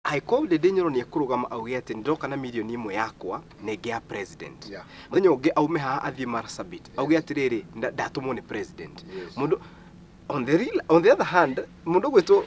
Angĩkorwo Ndindi Nyoro nĩ ekũrũgama auge atĩ nĩndoka na mirioni ĩmwe yakwa na ĩngĩ ya president. Mũthenya ũngĩ aume haha athiĩ Marsabit auge atĩrĩrĩ ndatũmwo nĩ president. Mũndũ on the other hand mũndũ gwĩtwo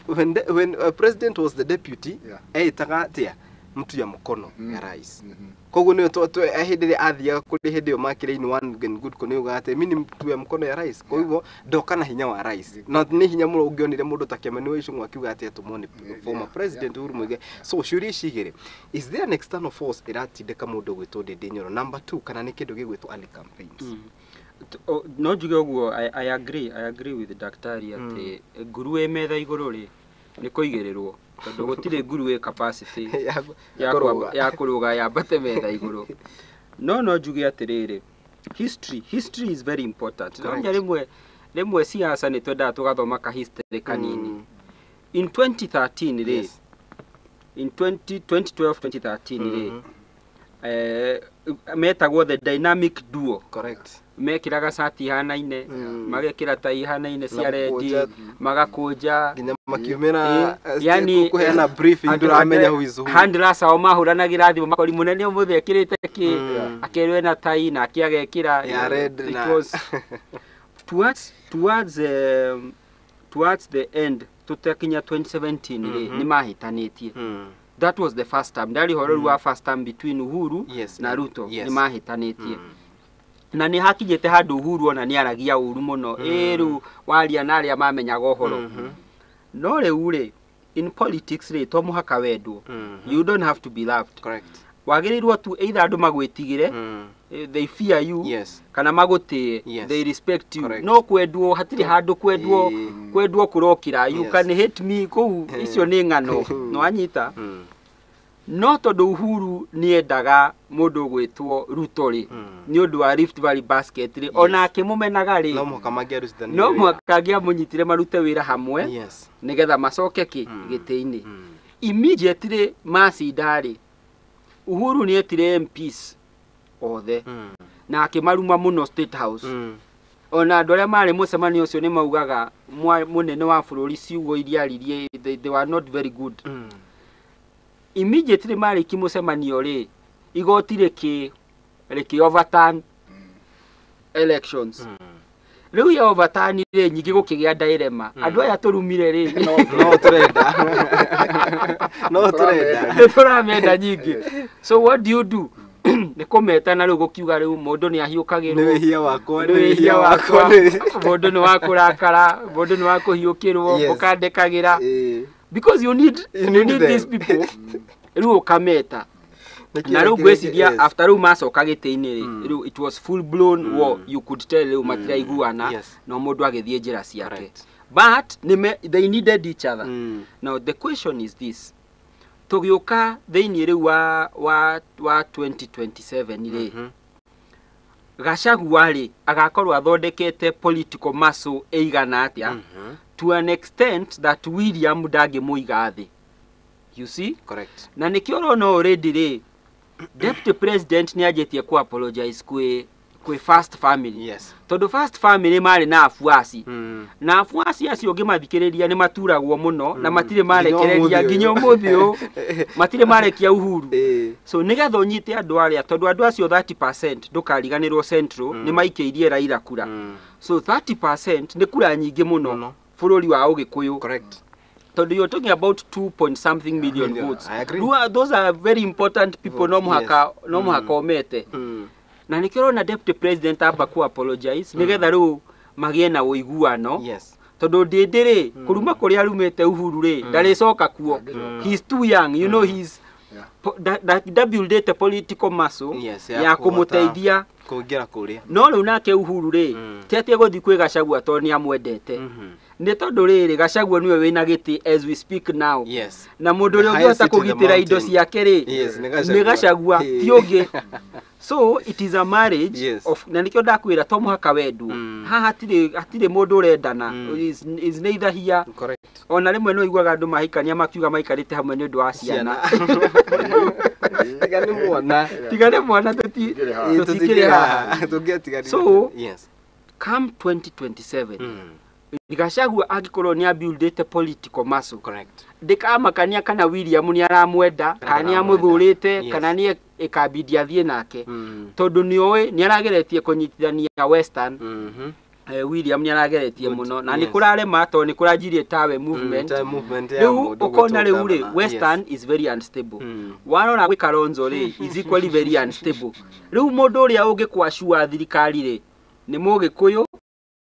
when president was the deputy eĩtaga atĩa mtu ya mkono ya rais. Koguo nĩyo hĩndĩ ĩrĩa athiaga kũrĩ hĩndĩ ĩyo makĩrĩ in one good kũ nĩugaga atĩ mimi ni mtu ya mkono ya rais. Koguo ndoka na hinya wa rais. Na nĩ hinya mũno ũngĩonire mũndũ ta Kĩamani wa Ichung'wa akiuga atĩ atũmwo nĩ former president Uhuru Muigai. So ciũria ici igĩrĩ, is there an external force ĩratindĩka mũndũ gwĩtwo Ndindi Nyoro? Number 2, kana nĩ kĩndũ gĩgwĩtwo early campaigns? No njuge ũguo I agree with daktari atĩ nguru ĩ metha igũrũ rĩ nĩ kũigĩrĩrwo tondũ gũtirĩ nguru ĩ capacity ya kũrũga yambate metha igũrũ. No njuge atĩrĩrĩ, history is very important. No rĩmwe siasa nĩ twendaga tũgathoma ka history kanini. In 2013 rĩ, in 2012 2013 rĩ, metagwo the dynamic duo. Correct. Mekĩraga cati ihanaine, magekĩra tai ihanaine cia rendi, magakũnja nginya makiumĩra yani kũheana briefing ndũramenya who is who. Handlers ao mahũranagĩra thimũ makori mũnene ũmũthĩ ekĩrĩte kĩ, akerwo ena tai na ake agekĩra ya red na it was towards the end tũtakinya 2017 rĩ nĩ mahĩtanĩtie. That was the first time ndari horo wa first time between Uhuru na Ruto nĩ mahĩtanĩtie. Na nĩ hakinyĩte handũ Uhuru ona nĩ aragia ũru mũno ĩrũ waria na arĩa mamenyaga ũhoro. No rĩu rĩ in politics rĩ to mũhaka wendwo. You don't have to be loved. Correct. Wagĩrĩirwo tu either andũ magwĩtigĩre they fear you kana magũtĩe they respect you. No kwendwo hatirĩ handũ kwendwo kũrokĩra. You can hate me kũu icio nĩ ng'ano no anyita. No tondũ Uhuru nĩendaga mũndũ gwĩtwo Ruto rĩ nĩ ũndũ wa Rift Valley basket rĩ ona akĩmũmenaga rĩ no mũhaka mangĩarutithanirie no mũhaka angĩamũnyitire marute wĩra hamwe nĩgetha macoke kĩ gĩtĩ-inĩ. Immediately macinda rĩ Uhuru nĩetire MPs othe na akĩmaruma mũno State House. Ona andũ arĩa marĩ mũcemanio ũcio nĩ maugaga mũnene wa bũrũri ciugo iria aririe they were not very good. Immediately marĩki mũcemanio rĩ igoti rĩkĩ overturn elections. Rĩu ya overturn rĩ nyingĩ gũkĩgĩa dilemma. Andũ aya tũrumire rĩ no tũrenda no tũrenda nĩ tũramenda nyingĩ. So what do you do? Nĩ kũmetana rĩu gũkiuga rĩu mũndũ nĩ ahiũkagĩrwo nĩ wĩhia wakwa nĩ wĩhia wakwa mũndũ nĩ wa kũrakara mũndũ nĩ wa kũhiũkĩrwo ũkandekagĩra. Because you need, you need these people. Rĩu ũkameta. Na rĩu ngwĩciria after rĩu macoka gĩtĩ-inĩ rĩ, rĩu it was full blown war, you could tell rĩu matiraiguana, no mũndũ agĩthiĩ njĩra ciake. But they needed each other. Now the question is this. Tũgĩũka thĩinĩ rĩu wa 2027 rĩ, Gachagua rĩ agakorwo athondekete political muscle ĩigana atĩa to an extent that William ndangĩmũiga thĩ. You see? Correct. Na nĩkĩo ũrona already rĩ, Deputy President nĩ anjĩtie ku apologize kwĩ first family. Yes. Tondũ first family marĩ na afuasi. Na afuasi acio ũngĩmathikĩrĩria nĩ maturagwo mũno na matirĩ marekereria nginya ũmũthĩ ũyũ. Matirĩ marekia Uhuru. So nĩgetha ũnyite andũ arĩa, tondũ andũ acio 30% ndũkariganĩrwo Central nĩ maikĩirie Raila kura. So 30% nĩ kura nyingĩ mũno bũrũri wa Ũgĩkũyũ. Correct. Tondũ you're talking about 2 point something million votes. I agree. Those are very important people, no mũhaka no mũhaka ũmete. Na nĩkĩo ũrona Deputy President amba ku apologize nĩgetha rĩu magĩe na ũiguano. Yes. Tondũ Ndĩndĩ rĩ, kũruma kũrĩa arumĩte Uhuru rĩ, ndarĩcoka kuo. He's too young, you know, he's ndabuildĩte political muscle ya kũmũteithia kũingĩra kũrĩa. No rĩu nake Uhuru rĩ, ti atĩ egũthiĩ kwĩ Gachagua tondũ nĩ amwendete. Nĩ tondũ rĩrĩ, Gachagua nĩwe wĩna gĩtĩ as we speak now. Yes. Na mũndũ ũrĩa ũngĩhota kũgitĩra indo ciake rĩ, nĩ Gachagua, ti ũngĩ. So it is a marriage. Yes. Of, na nĩkĩo ndakwĩra to mũhaka wendwo. Haha hatirĩ mũndũ ũrendana. Is neither here. Correct. Ona rĩmwe nĩ ũiguaga andũ mahikania makiuga maikarĩte hamwe nĩ ũndũ wa ciana. Tiga nĩ mwana. Tiga nĩ mwana tũtikĩrĩ haha. So yes. Come 2027 Gachagua angĩkorwo nĩ abuildĩte political muscle. Correct. Ndĩkamakania kana William nĩ aramwenda, kana nĩ amũthũrĩte, kana nĩ ĩkambindi athiĩ nake. Tondũ nĩ oĩ nĩ arageretie kũnyitithania Western. William nĩ arageretie mũno na nĩ kũrarema tondũ nĩ kũranjirie tawe movement. Rĩu ũkona rĩu rĩ, Western is very unstable. Warora gwĩ Kalonzo rĩ, is equally very unstable. Rĩu mũndũ ũrĩa ũngĩkwacua thirikari rĩ, nĩ Mũgĩkũyũ.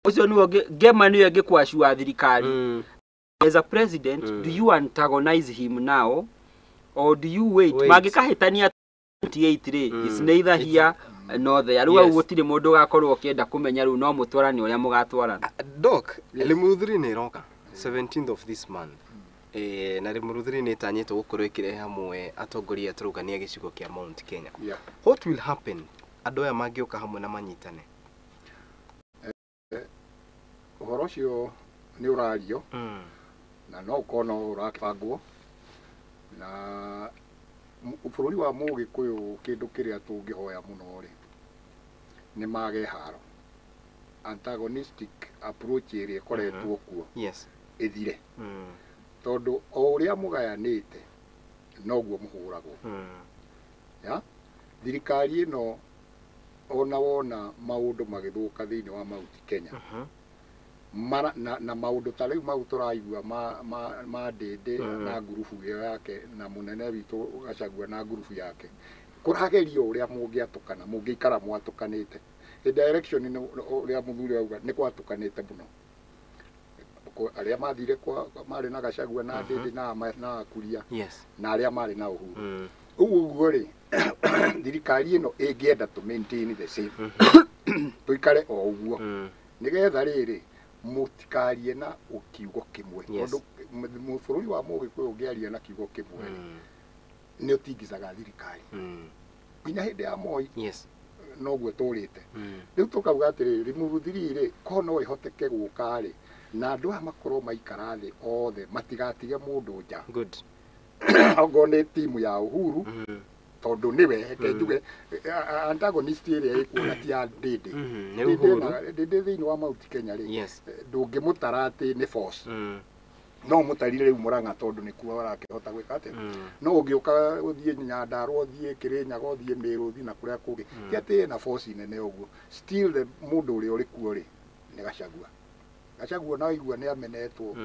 Ũcio nĩwe Ngema nĩwe angĩkwacua thirikari. As a president, do you antagonize him now or do you wait? Mangĩkahĩtania 28 rĩ, is neither here nor there. Rĩu hau gũtirĩ mũndũ ũgakorwo ũkĩenda kũmenya rĩu no mũtwarane ũrĩa mũgatwarana. Doc, Limuru 3 nĩ ĩroka 17th of this month. Na Limuru 3 nĩ ĩtanyĩtwo gũkorwo ĩkĩrehe hamwe atongoria tũrũgania gĩcigo kĩa Mount Kenya. What will happen andũ aya mangĩũka hamwe na manyitane? Ũhoro ũcio nĩ ũrario na no ũkorwo no ũrabangwo na bũrũri wa Mũgĩkũyũ kĩndũ kĩrĩa tũngĩhoya mũno rĩ nĩ mage haro. Antagonistic approach ĩrĩa ĩkoretwo kuo ĩthire. Tondũ o ũrĩa mũgayanĩte noguo mũhũragwo. Thirikari ĩno ona wona maũndũ magĩthũka thĩinĩ wa Mount Kenya mara na maũndũ ta rĩu mau tũraigua ma Ndĩndĩ na ngurubu ĩyo yake na mũnene witũ Gachagua na ngurubu yake kũragerio ũrĩa mũngĩatũkana mũngĩikara mwatũkanĩte. The direction ũrĩa mũthuri auga nĩ kwatũkanĩte mũno. Arĩa mathire kwa marĩ na Gachagua na Ndĩndĩ na Kuria na arĩa marĩ na Uhuru. Ũguo ũguo rĩ, thirikari ĩno ĩngĩenda to maintain the same tũikare o ũguo nĩgetha rĩrĩ mũtikarie na kiugo kĩmwe tondũ bũrũri wa Mũgĩkũyũ ũngĩaria na kiugo kĩmwe nĩ ũtingicaga thirikari nginya hĩndĩ ya Moi noguo tũrĩte. Rĩu tũkauga atĩrĩrĩ, Limuru 3 rĩ ko no ĩhoteke gũka rĩ na andũ aya makorwo maikara thĩ othe matigatige mũndũ nja. Good. Okorwo nĩ timu ya Uhuru tondũ nĩwe reke njuge antagonist ĩrĩa ĩkuona ti ya Ndĩndĩ. Nĩ Uhuru. Ndĩndĩ thĩinĩ wa Mount Kenya rĩ ndũngĩmũtara atĩ nĩ force. No mũtarire rĩu Murang'a tondũ nĩkuo arakĩhota gwĩka atĩa. No ũngĩũka ũthiĩ Nyandarua ũthiĩ Kĩrĩnyaga ũthiĩ Mĩrũ ũthiĩ na kũrĩa kũngĩ ti atĩ ena force nene ũguo. Still the mũndũ ũrĩa ũrĩ kuo rĩ nĩ Gachagua. Gachagua na igua nĩ amenetwo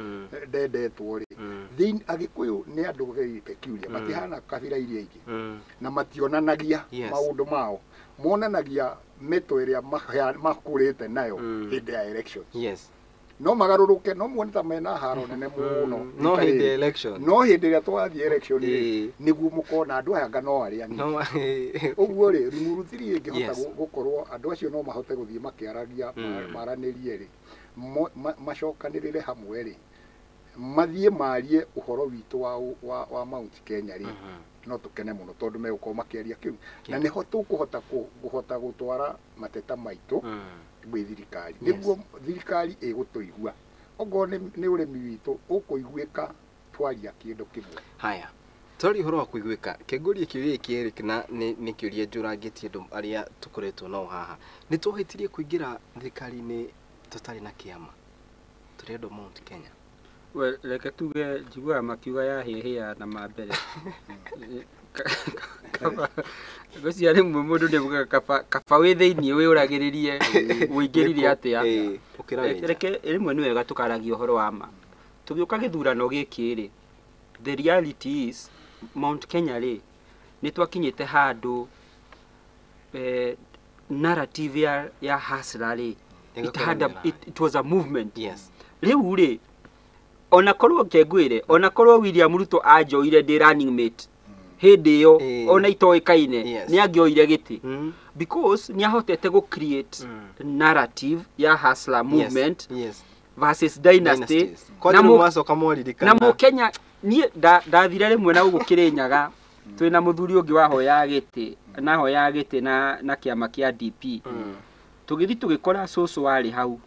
ndendetwo rĩ. Agĩkũyũ nĩ andũ very peculiar matihana kabira iria ingĩ na mationanagia maũndũ mao, monanagia mĩtũ ĩrĩa makũrĩte nayo hĩndĩ ya elections. Yes. No magarũrũke no muone ta mena haro nene mũno. No hĩndĩ election. No hĩndĩ ĩrĩa twathiĩ election rĩ, nĩguo mũkona andũ aya anga no arĩa ni. Ũguo rĩ, Limuru 3 ĩngĩhota gũkorwo andũ acio no mahote gũthiĩ makĩaragia maranĩrie rĩ, macokanĩrĩre hamwe rĩ, mathiĩ marie ũhoro witũ wa Mount Kenya rĩ, no tũkene mũno tondũ megũkorwo makĩaria kĩu. Na nĩho tũkũhota kũhota gũtwara mateta maitũ gwĩ thirikari. Nĩguo thirikari ĩgũtũigua. Okorwo nĩ ũrĩmi witũ ũkũiguĩka twaria kĩndũ kĩmwe. Haya. Twari ũhoro wa kũiguĩka. Kengũrie kĩũria gĩkĩ Eric, na nĩ kĩũria njũrangĩtie andũ arĩa tũkoretwo nao haha. Nĩ twahĩtirie kũingĩra thirikari-inĩ tũtarĩ na kĩama. Tũrĩ andũ Mount Kenya. Well, reke tuge njiguaga makiuga ya hĩhĩa na mambere. Ngwĩciria rĩmwe mũndũ nĩ augaga kaba wĩ thĩiniĩ wĩũragĩrĩrie ũingĩrire atĩa. Reke rĩmwe nĩ wega tũkaragia ũhoro wa ma. Tũgĩũka gĩthurano gĩkĩ rĩ, the reality is Mount Kenya rĩ, nĩ twakinyĩte handũ narrative ya hustler rĩ, it was a movement. Yes. Rĩu rĩ, ona korwo kengwire, ona korwo William Ruto anjoire ndĩ running mate hĩndĩ ĩyo, ona itoĩkaine, nĩ angĩoire gĩtĩ. Because nĩ ahotete gũ create narrative ya hustler movement versus dynasty. Na mũkenya niĩ ndathire rĩmwe na gũkũ Kĩrĩnyaga twĩna mũthuri ũngĩ wahoyaga gĩtĩ, na hoyaga gĩtĩ na kĩama kĩa DP. Tũgĩthiĩ tũgĩkora cũcũ warĩ hau.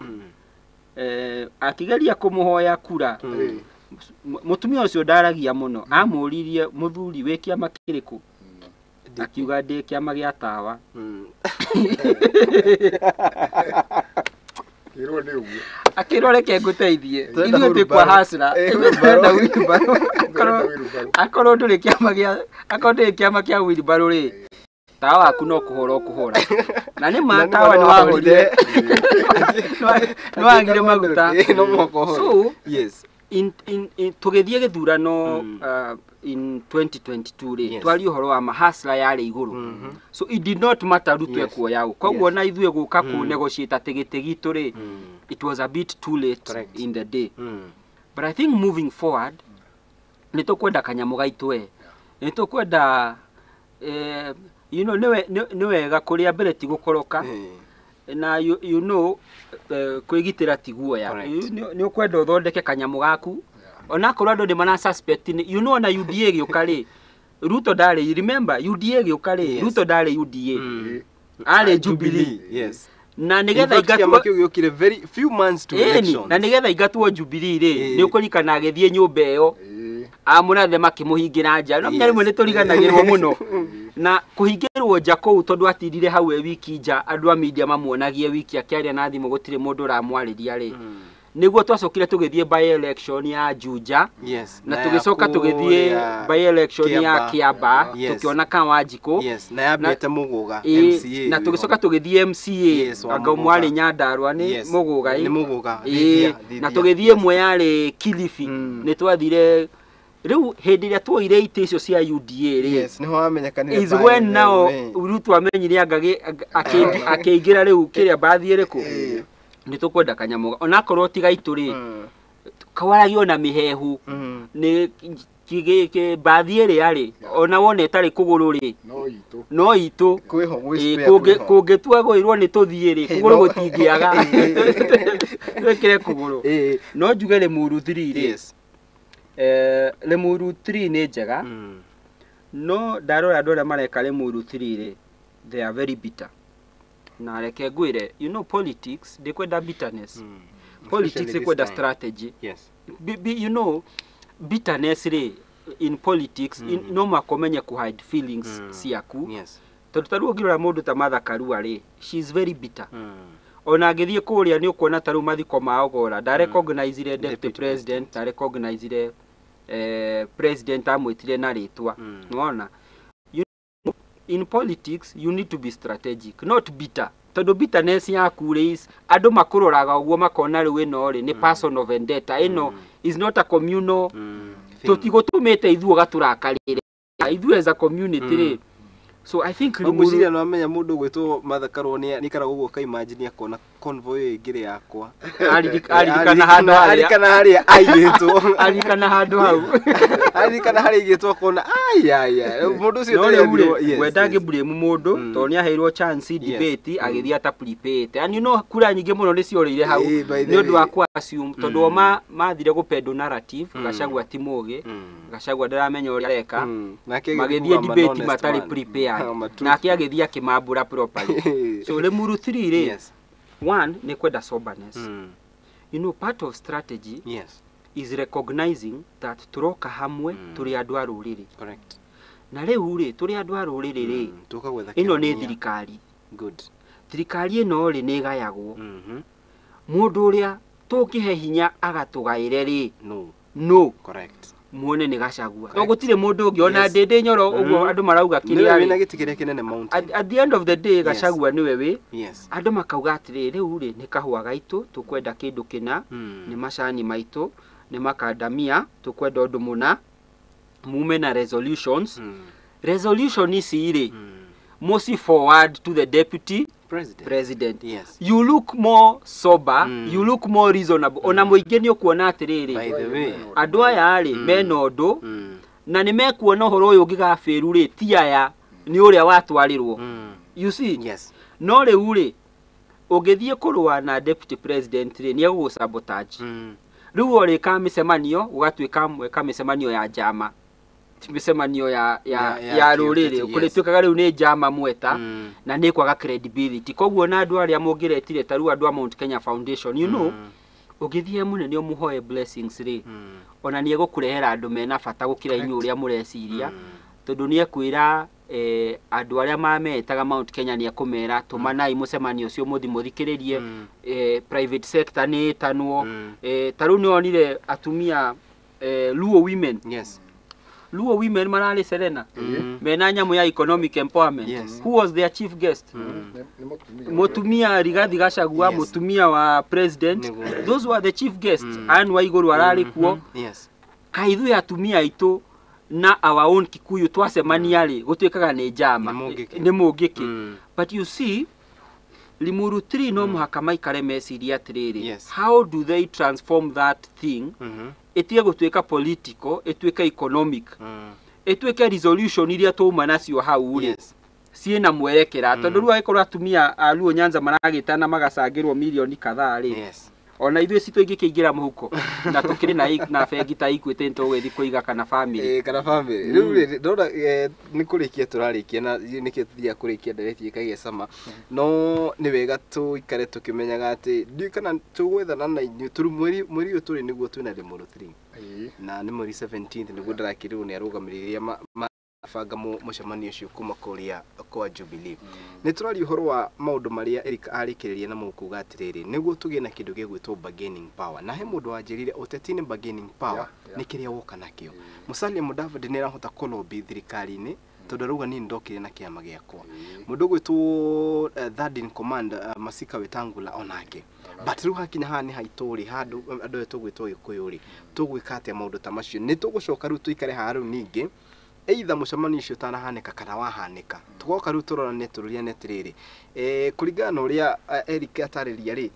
Akĩgeria kũmũhoya kura. Mũtumia ũcio ndaragia mũno, amũririe mũthuri wĩ kĩama kĩrĩkũ? Akiuga ndĩ kĩama gĩa tawa. Kĩrwo nĩ ũguo. Akĩrwo reke ngũteithie. Ithuĩ twĩ kwa hustler. Tũrenda wheelbarrow. Akorwo ndũrĩ kĩama gĩa, akorwo ndũrĩ kĩama kĩa wheelbarrow rĩ, tawa waku no kũhora ũkũhora. Na nĩ ma tawa nĩ wahorire. Nĩ wagire maguta. So, yes. In tũgĩthiĩ gĩthurano in 2022 rĩ, twari ũhoro wa mahasla yarĩ igũrũ. So it did not matter Ruto ekuoya ũ. Koguo na ithuĩ gũka kũ negotiate atĩ gĩtĩ gitũ rĩ, it was a bit too late in the day. But I think moving forward, nĩ tũkwenda kanyamũ gaitũ e. Nĩ tũkwenda you know, nĩ wega kũrĩa mbere ti gũkoroka. Na you know, kwĩgitĩra ti guoya. Nĩ ũkwenda ũthondeke kanyamũ gaku. Onakorwo andũ nĩ mara suspect, you know, ona UDA gĩũka rĩ, Ruto ndarĩ, remember UDA gĩũka rĩ, Ruto ndarĩ UDA. Arĩ Jubilee. Yes. Na nĩgetha ingatwo kĩu gĩũkire very few months to elections. Na nĩgetha ingatwo Jubilee rĩ, nĩ ũkũririkana agĩthiĩ nyũmba ĩyo. Amũrathe makĩmũhingĩra nja. No rĩmwe nĩ tũriganagĩrwo mũno. Na kũhingĩrwo nja kũu tondũ atirire hau e wiki nja, andũ a media mamuonagie wiki akĩaria na thimũ gũtirĩ mũndũ ũramwarĩria rĩ. Nĩguo twacokire tũgĩthiĩ by election ya Juja. Yes. Na tũgĩcoka tũgĩthiĩ by election ya Kiambaa, tũkĩona Kawanjikũ. Yes, na yambĩte Mũgũga MCA. Na tũgĩcoka tũgĩthiĩ MCA, anga ũmwe arĩ Nyandarua nĩ Mũgũga. Nĩ Mũgũga. Na tũgĩthiĩ ĩmwe yarĩ Kilifi. Nĩ twathire rĩu hĩndĩ ĩrĩa tuoire itĩ icio cia UDA rĩ, yes, nĩho wamenyekanire is when now Ruto amenyire anga akĩingĩra rĩu kĩrĩa mbathi ĩrĩkũ. Nĩ tũkwenda kanyamũ onakorwo ti gaitũ rĩ, kawaragio na mĩhehu nĩ mbathi ĩrĩa rĩ, ona wona ĩtarĩ kũgũrũ rĩ, no itũ kũngĩtua gwĩrwo nĩ tũthiĩ rĩ, kũgũrũ gũtingĩaga twĩkĩre kũgũrũ. No njuge Limuru 3 rĩ, Limuru 3 nĩ njega, no ndarora andũ arĩa mareka Limuru 3 rĩ, they are very bitter. Na reke ngwĩre, you know, politics ndĩkwenda bitterness. Politics ĩkwenda strategy. Yes. You know, bitterness rĩ in politics no mũhaka ũmenye kũ hide feelings ciaku. Yes. Tondũ ta rĩu ũngĩrora mũndũ ta Martha Karua rĩ, she is very bitter. Ona angĩthiĩ kũrĩa nĩ ũkuona ta rĩu mathiko ma Ogora, ndarecognizire deputy president, ndarecognizire president amwĩtire na rĩtwa. Nĩwona? You know, in politics you need to be strategic, not bitter. Tondũ bitterness yaku rĩ, andũ makũroraga ũguo makona rĩu ĩno rĩ nĩ personal vendetta, ĩno is not a communal. Tũtigũtũmĩte ithuĩ ũgatũrakarĩre ithuĩ as a community rĩ. So I think Limuru no amenya mũndũ gwĩtwo Martha Karua nĩ ikaraga ũguo ka imagine akona convoy ĩyo ĩngĩrĩ yakwa. Aririkana handũ harĩa Aririkana harĩa aigĩtwo. Aririkana handũ hau. Aririkana harĩa aigĩtwo akona ai ai ai mũndũ ũcio No ndarĩ rĩu athirwo. rĩ, Yes, we yes. ndangĩ mũndũ tondũ nĩ aheirwo chance debate agĩthiĩ ata prepare and you know kura nyingĩ mũno nĩ ciorĩire hau Ĩĩ, by the nĩ ũndũ wa way. ku assume tondũ o mathire gũpendwo narrative Gachagua ti mũgĩ, Gachagua ndaramenya ũrĩa areka. Nake agĩthiĩ Magĩthiĩ kuga I'm an debate honest matarĩ man. prepared. I'm a truthful. Nake agĩthiĩ akĩmambũra properly. So Limuru 3 rĩ, one nĩ kwenda soberness. You know, part of strategy is recognizing that tũroka hamwe tũrĩ andũ a rũrĩrĩ. Na rĩu rĩ, tũrĩ andũ a rũrĩrĩ rĩ, Tũka gwetha ĩno nĩ kĩhonia. thirikari. Good. Thirikari ĩno rĩ, nĩ ĩgayagwo. Mũndũ ũrĩa tũngĩhe hinya agatũgaĩre rĩ, No. no Correct. muone nĩ Gachagua. Correct. To gũtirĩ mũndũ ũngĩ ona Ndĩndĩ Nyoro ũguo andũ marauga Nĩwe kĩrĩa wĩna rĩ. gĩtĩ kĩrĩa kĩnene mountain. At the end of the day Gachagua nĩwe wĩ. Andũ makauga atĩrĩrĩ, rĩu rĩ, nĩ kahũa gaitũ tũkwenda kĩndũ kĩna, nĩ macani maitũ, nĩ makandamia tũkwenda ũndũ mũna, mume na resolutions. Resolution ici rĩ, mũci forward to the deputy President. president. Yes. You look more sober, you look more reasonable. Ona mũingĩ nĩ ũkuona atĩrĩrĩ, By the way. Andũ aya rĩ, mena ũndũ na nĩ mekuona ũhoro ũyũ ũngĩgabĩru rĩ, ti aya nĩ ũrĩa watwarĩrwo. You see? Yes. No rĩu rĩ, ũngĩthiĩ kũrũa na deputy president rĩ, nĩ egũgũ sabotage. Rĩu orĩka mĩcemanio gũgatuĩka mweka mĩcemanio ya njama, ti mĩcemanio ya ya Ya- ya ya rũrĩrĩ. kĩũteti, yes. Kũrĩtuĩkaga rĩu nĩ njama mweta na nĩ kwaga credibility. Koguo na andũ arĩa mũngĩretire ta rĩu andũ a Mount Kenya Foundation, you know, ũngĩthiĩ mũnene ũmũhoe blessings rĩ, ona nĩ egũkũrehera andũ mena bata gũkĩra inyuĩ ũrĩa mũreciria, tondũ nĩ ekwĩra andũ arĩa mametaga Mount Kenya, nĩ ekũmera tũmanai mũcemanio ũcio mũthi mũthikĩrĩrie. Private sector nĩ ĩtanwo. Ta rĩu nĩ wonire atumia, Luo women. Luo women mararĩ Serena mena nyamũ ya economic empowerment. Who was their chief guest? Nĩ mũtumia. Mũtumia Rigathi Gachagua. Mũtumia wa president. Nĩguo. Those were the chief guests. Anne Waiguru ararĩ kuo. Kaĩ ithuĩ atumia aitũ na our own Kikuyu twacemania rĩ, gũtuĩkaga nĩ njama. Nĩ mũngĩkĩ. Nĩ mũngĩkĩ. But you see, Limuru 3 no mũhaka maikare meciria atĩrĩrĩ, how do they transform that thing ĩtige gũtuĩka political, ĩtuĩke economic, ĩtuĩke resolution iria twauma nacio hau rĩ, ciĩna mwerekera, tondũ rĩu angĩkorwo atumia a Luo Nyanza maragĩtana magacangĩrwo mirioni kadhaa rĩ, ona ithuĩ citũ ingĩkĩingĩra mũhuko na tũkĩrĩ na bengi ta Equity, nĩtũgũgĩthiĩ kũiga kana family. Eh, kana family. Rĩu rĩ, ndona nĩ kũrĩkia tũrarĩkia na nĩkĩo tũthiaga kũrĩkia ndereti ĩkagĩa cama, no nĩ wega tũikare tũkĩmenyaga atĩ ndiũĩ kana tũgwethana na inyuĩ tũrĩ mweri ũyũ tũrĩ nĩguo twĩna Limuru 3 na nĩ mweri 17th nĩguo ndĩrakĩrĩrwo nĩ arũgamĩrĩri arĩa mabanga mũcemanio ũcio kuma kũrĩa kwa Jubilee. Nĩ tũraria ũhoro wa maũndũ marĩa Eric arĩkĩrĩria namo kuga atĩrĩrĩ, nĩguo tũgĩe na kĩndũ gĩgwĩtwo bargaining power, na he mũndũ wanjĩrire ũteti nĩ bargaining power. Nĩ kĩrĩa woka nakĩo. Musalia Mudavadi nĩ arahota kũlobby thirikari-inĩ tondũ arauga niĩ nĩndokire na kĩama gĩakwa. Mũndũ ũgwĩtwo third in command, Masika Wetangula, onake. But rĩu hakinya haha nĩ haitũ rĩ, handũ andũ aya tũgwĩtwo Gĩkũyũ rĩ, tũgwĩka atĩa maũndũ ta macio? Nĩ tũgũcoka rĩu tũikare haha rĩu ningĩ, either mũcemanio ũcio ũtanahanĩka kana wahanĩka, tũgoka rĩu tũrorane tũrũriane atĩrĩrĩ, kũringana na ũrĩa Eric atarĩria rĩ,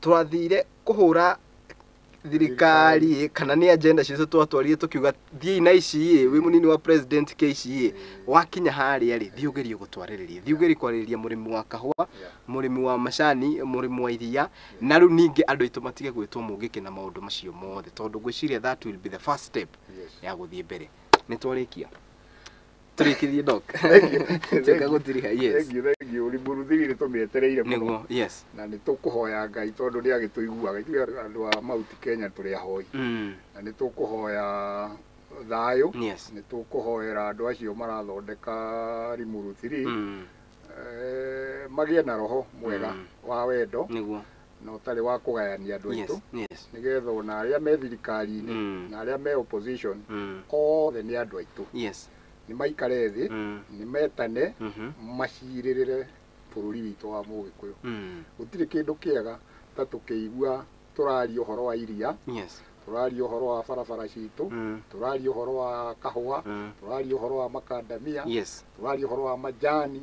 twathire kũhũra thirikari kana nĩ agenda citũ twatwarire tũkiuga thiĩi na ici ĩ, wĩ mũnini wa president keici ĩ, wakinya harĩa rĩ, thiĩ ũgerie gũtwarĩrĩria, thiĩ ũgerie kwarĩrĩria mũrĩmi wa kahũa, mũrĩmi wa macani, mũrĩmi wa iria, na rĩu ningĩ andũ aitũ matige gwĩtwo mũngĩkĩ na maũndũ macio mothe, tondũ ngwĩciria that will be the first step ya gũthiĩ mbere. Nĩ twarĩkia, tũrĩkĩrie doc, tuĩka gũtiriha. Yes. Thank you, thank you. Limuru 3 nĩ tũmĩetereire mũno. Nĩguo, yes. Na nĩ tũkũhoya Ngai tondũ nĩ agĩtũiguaga. Ithuĩ andũ a Mount Kenya tũrĩ ahoi na nĩ tũkũhoya thayũ. Nĩ tũkũhoera andũ acio marathondeka Limuru 3 magĩe na roho mwega wa wendo na ũtarĩ wa kũgayania andũ aitũ, nĩgetha ona arĩa me thirikari-inĩ na arĩa me opposition, othe nĩ andũ aitũ. Nĩ maikare thĩ, nĩ metane, macirĩrĩre bũrũri witũ wa Mũgĩkũyũ. Gũtirĩ kĩndũ kĩega ta tũkĩigua tũraria ũhoro wa iria. Tũraria ũhoro wa barabara citũ, tũraria ũhoro wa kahũa, tũraria ũhoro wa makandamia, tũraria ũhoro wa majani,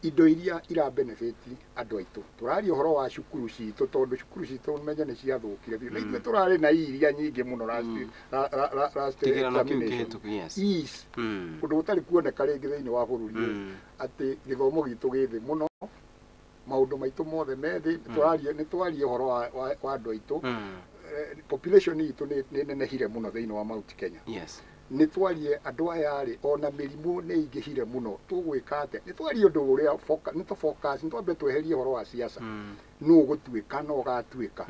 indo iria ira benefit andũ aitũ. Tũraria ũhoro wa cukuru citũ, tondũ cukuru citũ menye nĩ ciathũkire biũ. Na ithuĩ tũrarĩ na iria nyingĩ mũno last examination. Yes. Ũndũ ũtarĩ kuoneka rĩngĩ thĩinĩ wa bũrũri ũyũ, atĩ gĩthomo gitũ gĩ thĩ mũno, maũndũ maitũ mothe me thĩ. Nĩ twarie ũhoro wa andũ aitũ. Population itũ nĩ nenehire mũno thĩinĩ wa Mount Kenya. Nĩ twarie andũ aya rĩ, ona mĩrimũ nĩ ingĩhire mũno, tũgwĩka atĩa? Nĩ twarie ũndũ ũrĩa nĩ tũ focus, nĩ twambe tweherie ũhoro wa siasa, nũ ũgũtuĩka na ũgatuĩka.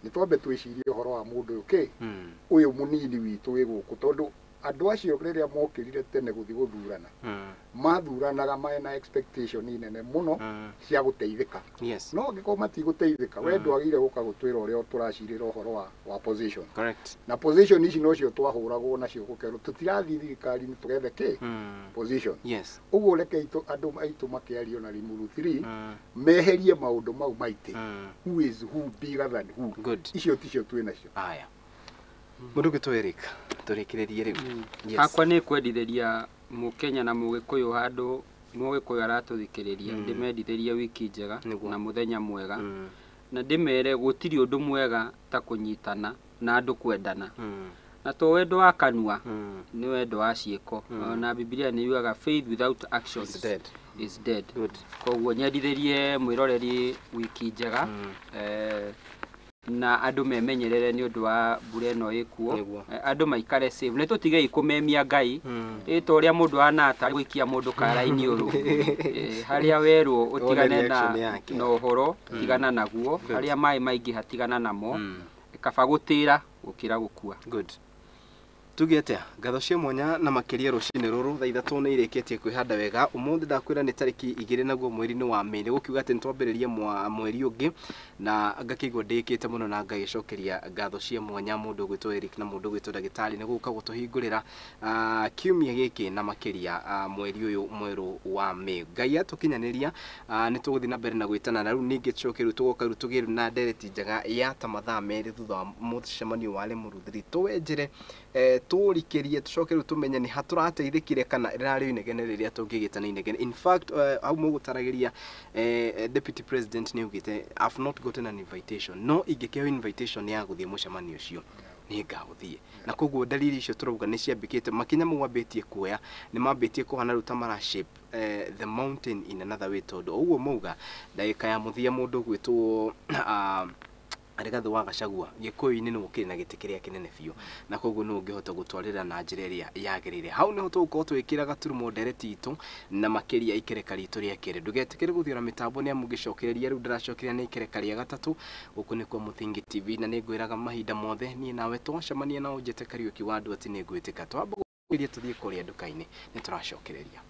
Nĩ twambe twĩcirie ũhoro wa mũndũ ũyũ kĩ ũyũ mũnini witũ wĩ gũkũ, tondũ andũ acio rĩrĩa mokĩrire tene gũthiĩ gũthurana, mathuranaga mena expectation nene mũno cia gũteithĩka. No angĩkorwo matigũteithĩka, we ndwagĩrĩire gũka gũtwĩra ũrĩa tũracirĩra ũhoro wa position. Na position ici nocio twahũragwo nacio gũkerwo tũtirathiĩ thirikari-inĩ tũgethe kĩ position. Ũguo reke andũ aitũ makĩario na Limuru 3 meherie maũndũ mau maitĩ. Who is who bigger than who? Icio ticio twĩ nacio. Aya. Mũndũ ũgwĩtwo Eric, tũrĩkĩrĩrie rĩu. Hakwa nĩ kwendithĩria Mũkenya na Mũgĩkũyũ handũ Mũgĩkũyũ aratũthikĩrĩria, ndĩmendithĩrie wiki njega na mũthenya mwega, na ndĩmere gũtirĩ ũndũ mwega ta kũnyitana na andũ kwendana. Na to wendo wa kanua, nĩ wendo wa ciĩko. Na Bibilia nĩ yugaga faith without actions is dead. Is dead. Koguo nyendithĩrie mwĩroreri wiki njega, na andũ memenyerere nĩ ũndũ wa mbura ĩno ĩkuo, andũ maikare safe, nĩ tũtigei kũmemia Ngai ĩ ta ũrĩa mũndũ anata gũikia mũndũ kara-inĩ ũrũ. Harĩa werwo ũtigane na ũhoro, tigana naguo, harĩa maĩ maingĩha tigana namo, kaba gũtĩra gũkĩra gũkua. Good. Tuge atĩa ngatho cia mwanya na makĩria rũcinĩ rũrũ thaa 3 nĩ irĩkĩtie kwĩhanda wega. Ũmũthĩ ndakwĩra nĩ tarĩki 2 naguo mweri-inĩ wa Mĩĩ, nĩ gũkiuga atĩ nĩ twambĩrĩria mweri ũngĩ, na ngakĩigua ndĩkĩte mũno na ngagĩcokeria ngatho cia mwanya mũndũ ũgwĩtwo Eric na mũndũ ũgwĩtwo ndagĩtarĩ nĩ gũka gũtũhingũrĩra kiumia gĩkĩ na makĩria mweri ũyũ mwerũ wa Mĩĩ. Ngai atũkinyanĩria, nĩ tũgũthiĩ na mbere na gwĩtana na rĩu ningĩ tũcoke rĩu tũgoka rĩu tũgĩe na ndereti njega ya ta mathaa 2 thutha wa mũcemanio wa Limuru 3 tũwenjere, tũrikĩrie, tũcoke rĩu tũmenye nĩ ha tũrateithĩkire kana rĩrarĩ inegene rĩrĩa tũngĩgĩta nĩ inegene. In fact, hau mũgũtaragĩria, Deputy President nĩ augĩte I've not gotten an invitation, no ingĩkĩheo invitation ya gũthiĩ mũcemanio ũcio nĩ ngagũthiĩ. Na koguo dalili icio tũrauga nĩ ciambĩkĩte, makinya mau mambĩtie kuoya, nĩ mambĩtie kũhana rĩu ta mara shape the mountain in another way, tondũ ũguo mauga ndagĩka ya mũthia mũndũ ũgwĩtwo Rigathĩ wa Gachagua Gĩkũyũ-inĩ nĩ ũkĩrĩ na gĩtĩ kĩrĩa kĩnene biũ, na koguo nĩ ũngĩhota gũtwarĩra na njĩra ĩrĩa yagĩrĩire. Hau nĩho tũgũkorwo tũgĩkĩra gaturumo ndereti itũ na makĩria ikereka ritũ rĩa kerĩ. Ndũgetĩkĩre gũthiora mĩtambo nĩ amu ngĩcokereria rĩu ndĩracokeria nĩ ikereka rĩa gatatũ. Gũkũ nĩkuo Mũthingi TV, na nĩ ngwĩraga mahinda mothe niĩ nawe twacemania na ũnjĩte Kariũki wa andũ atĩ nĩ ngwĩtĩka. Twamba gũkĩria tũthiĩ kũrĩa nduka-inĩ, nĩ tũracokereria.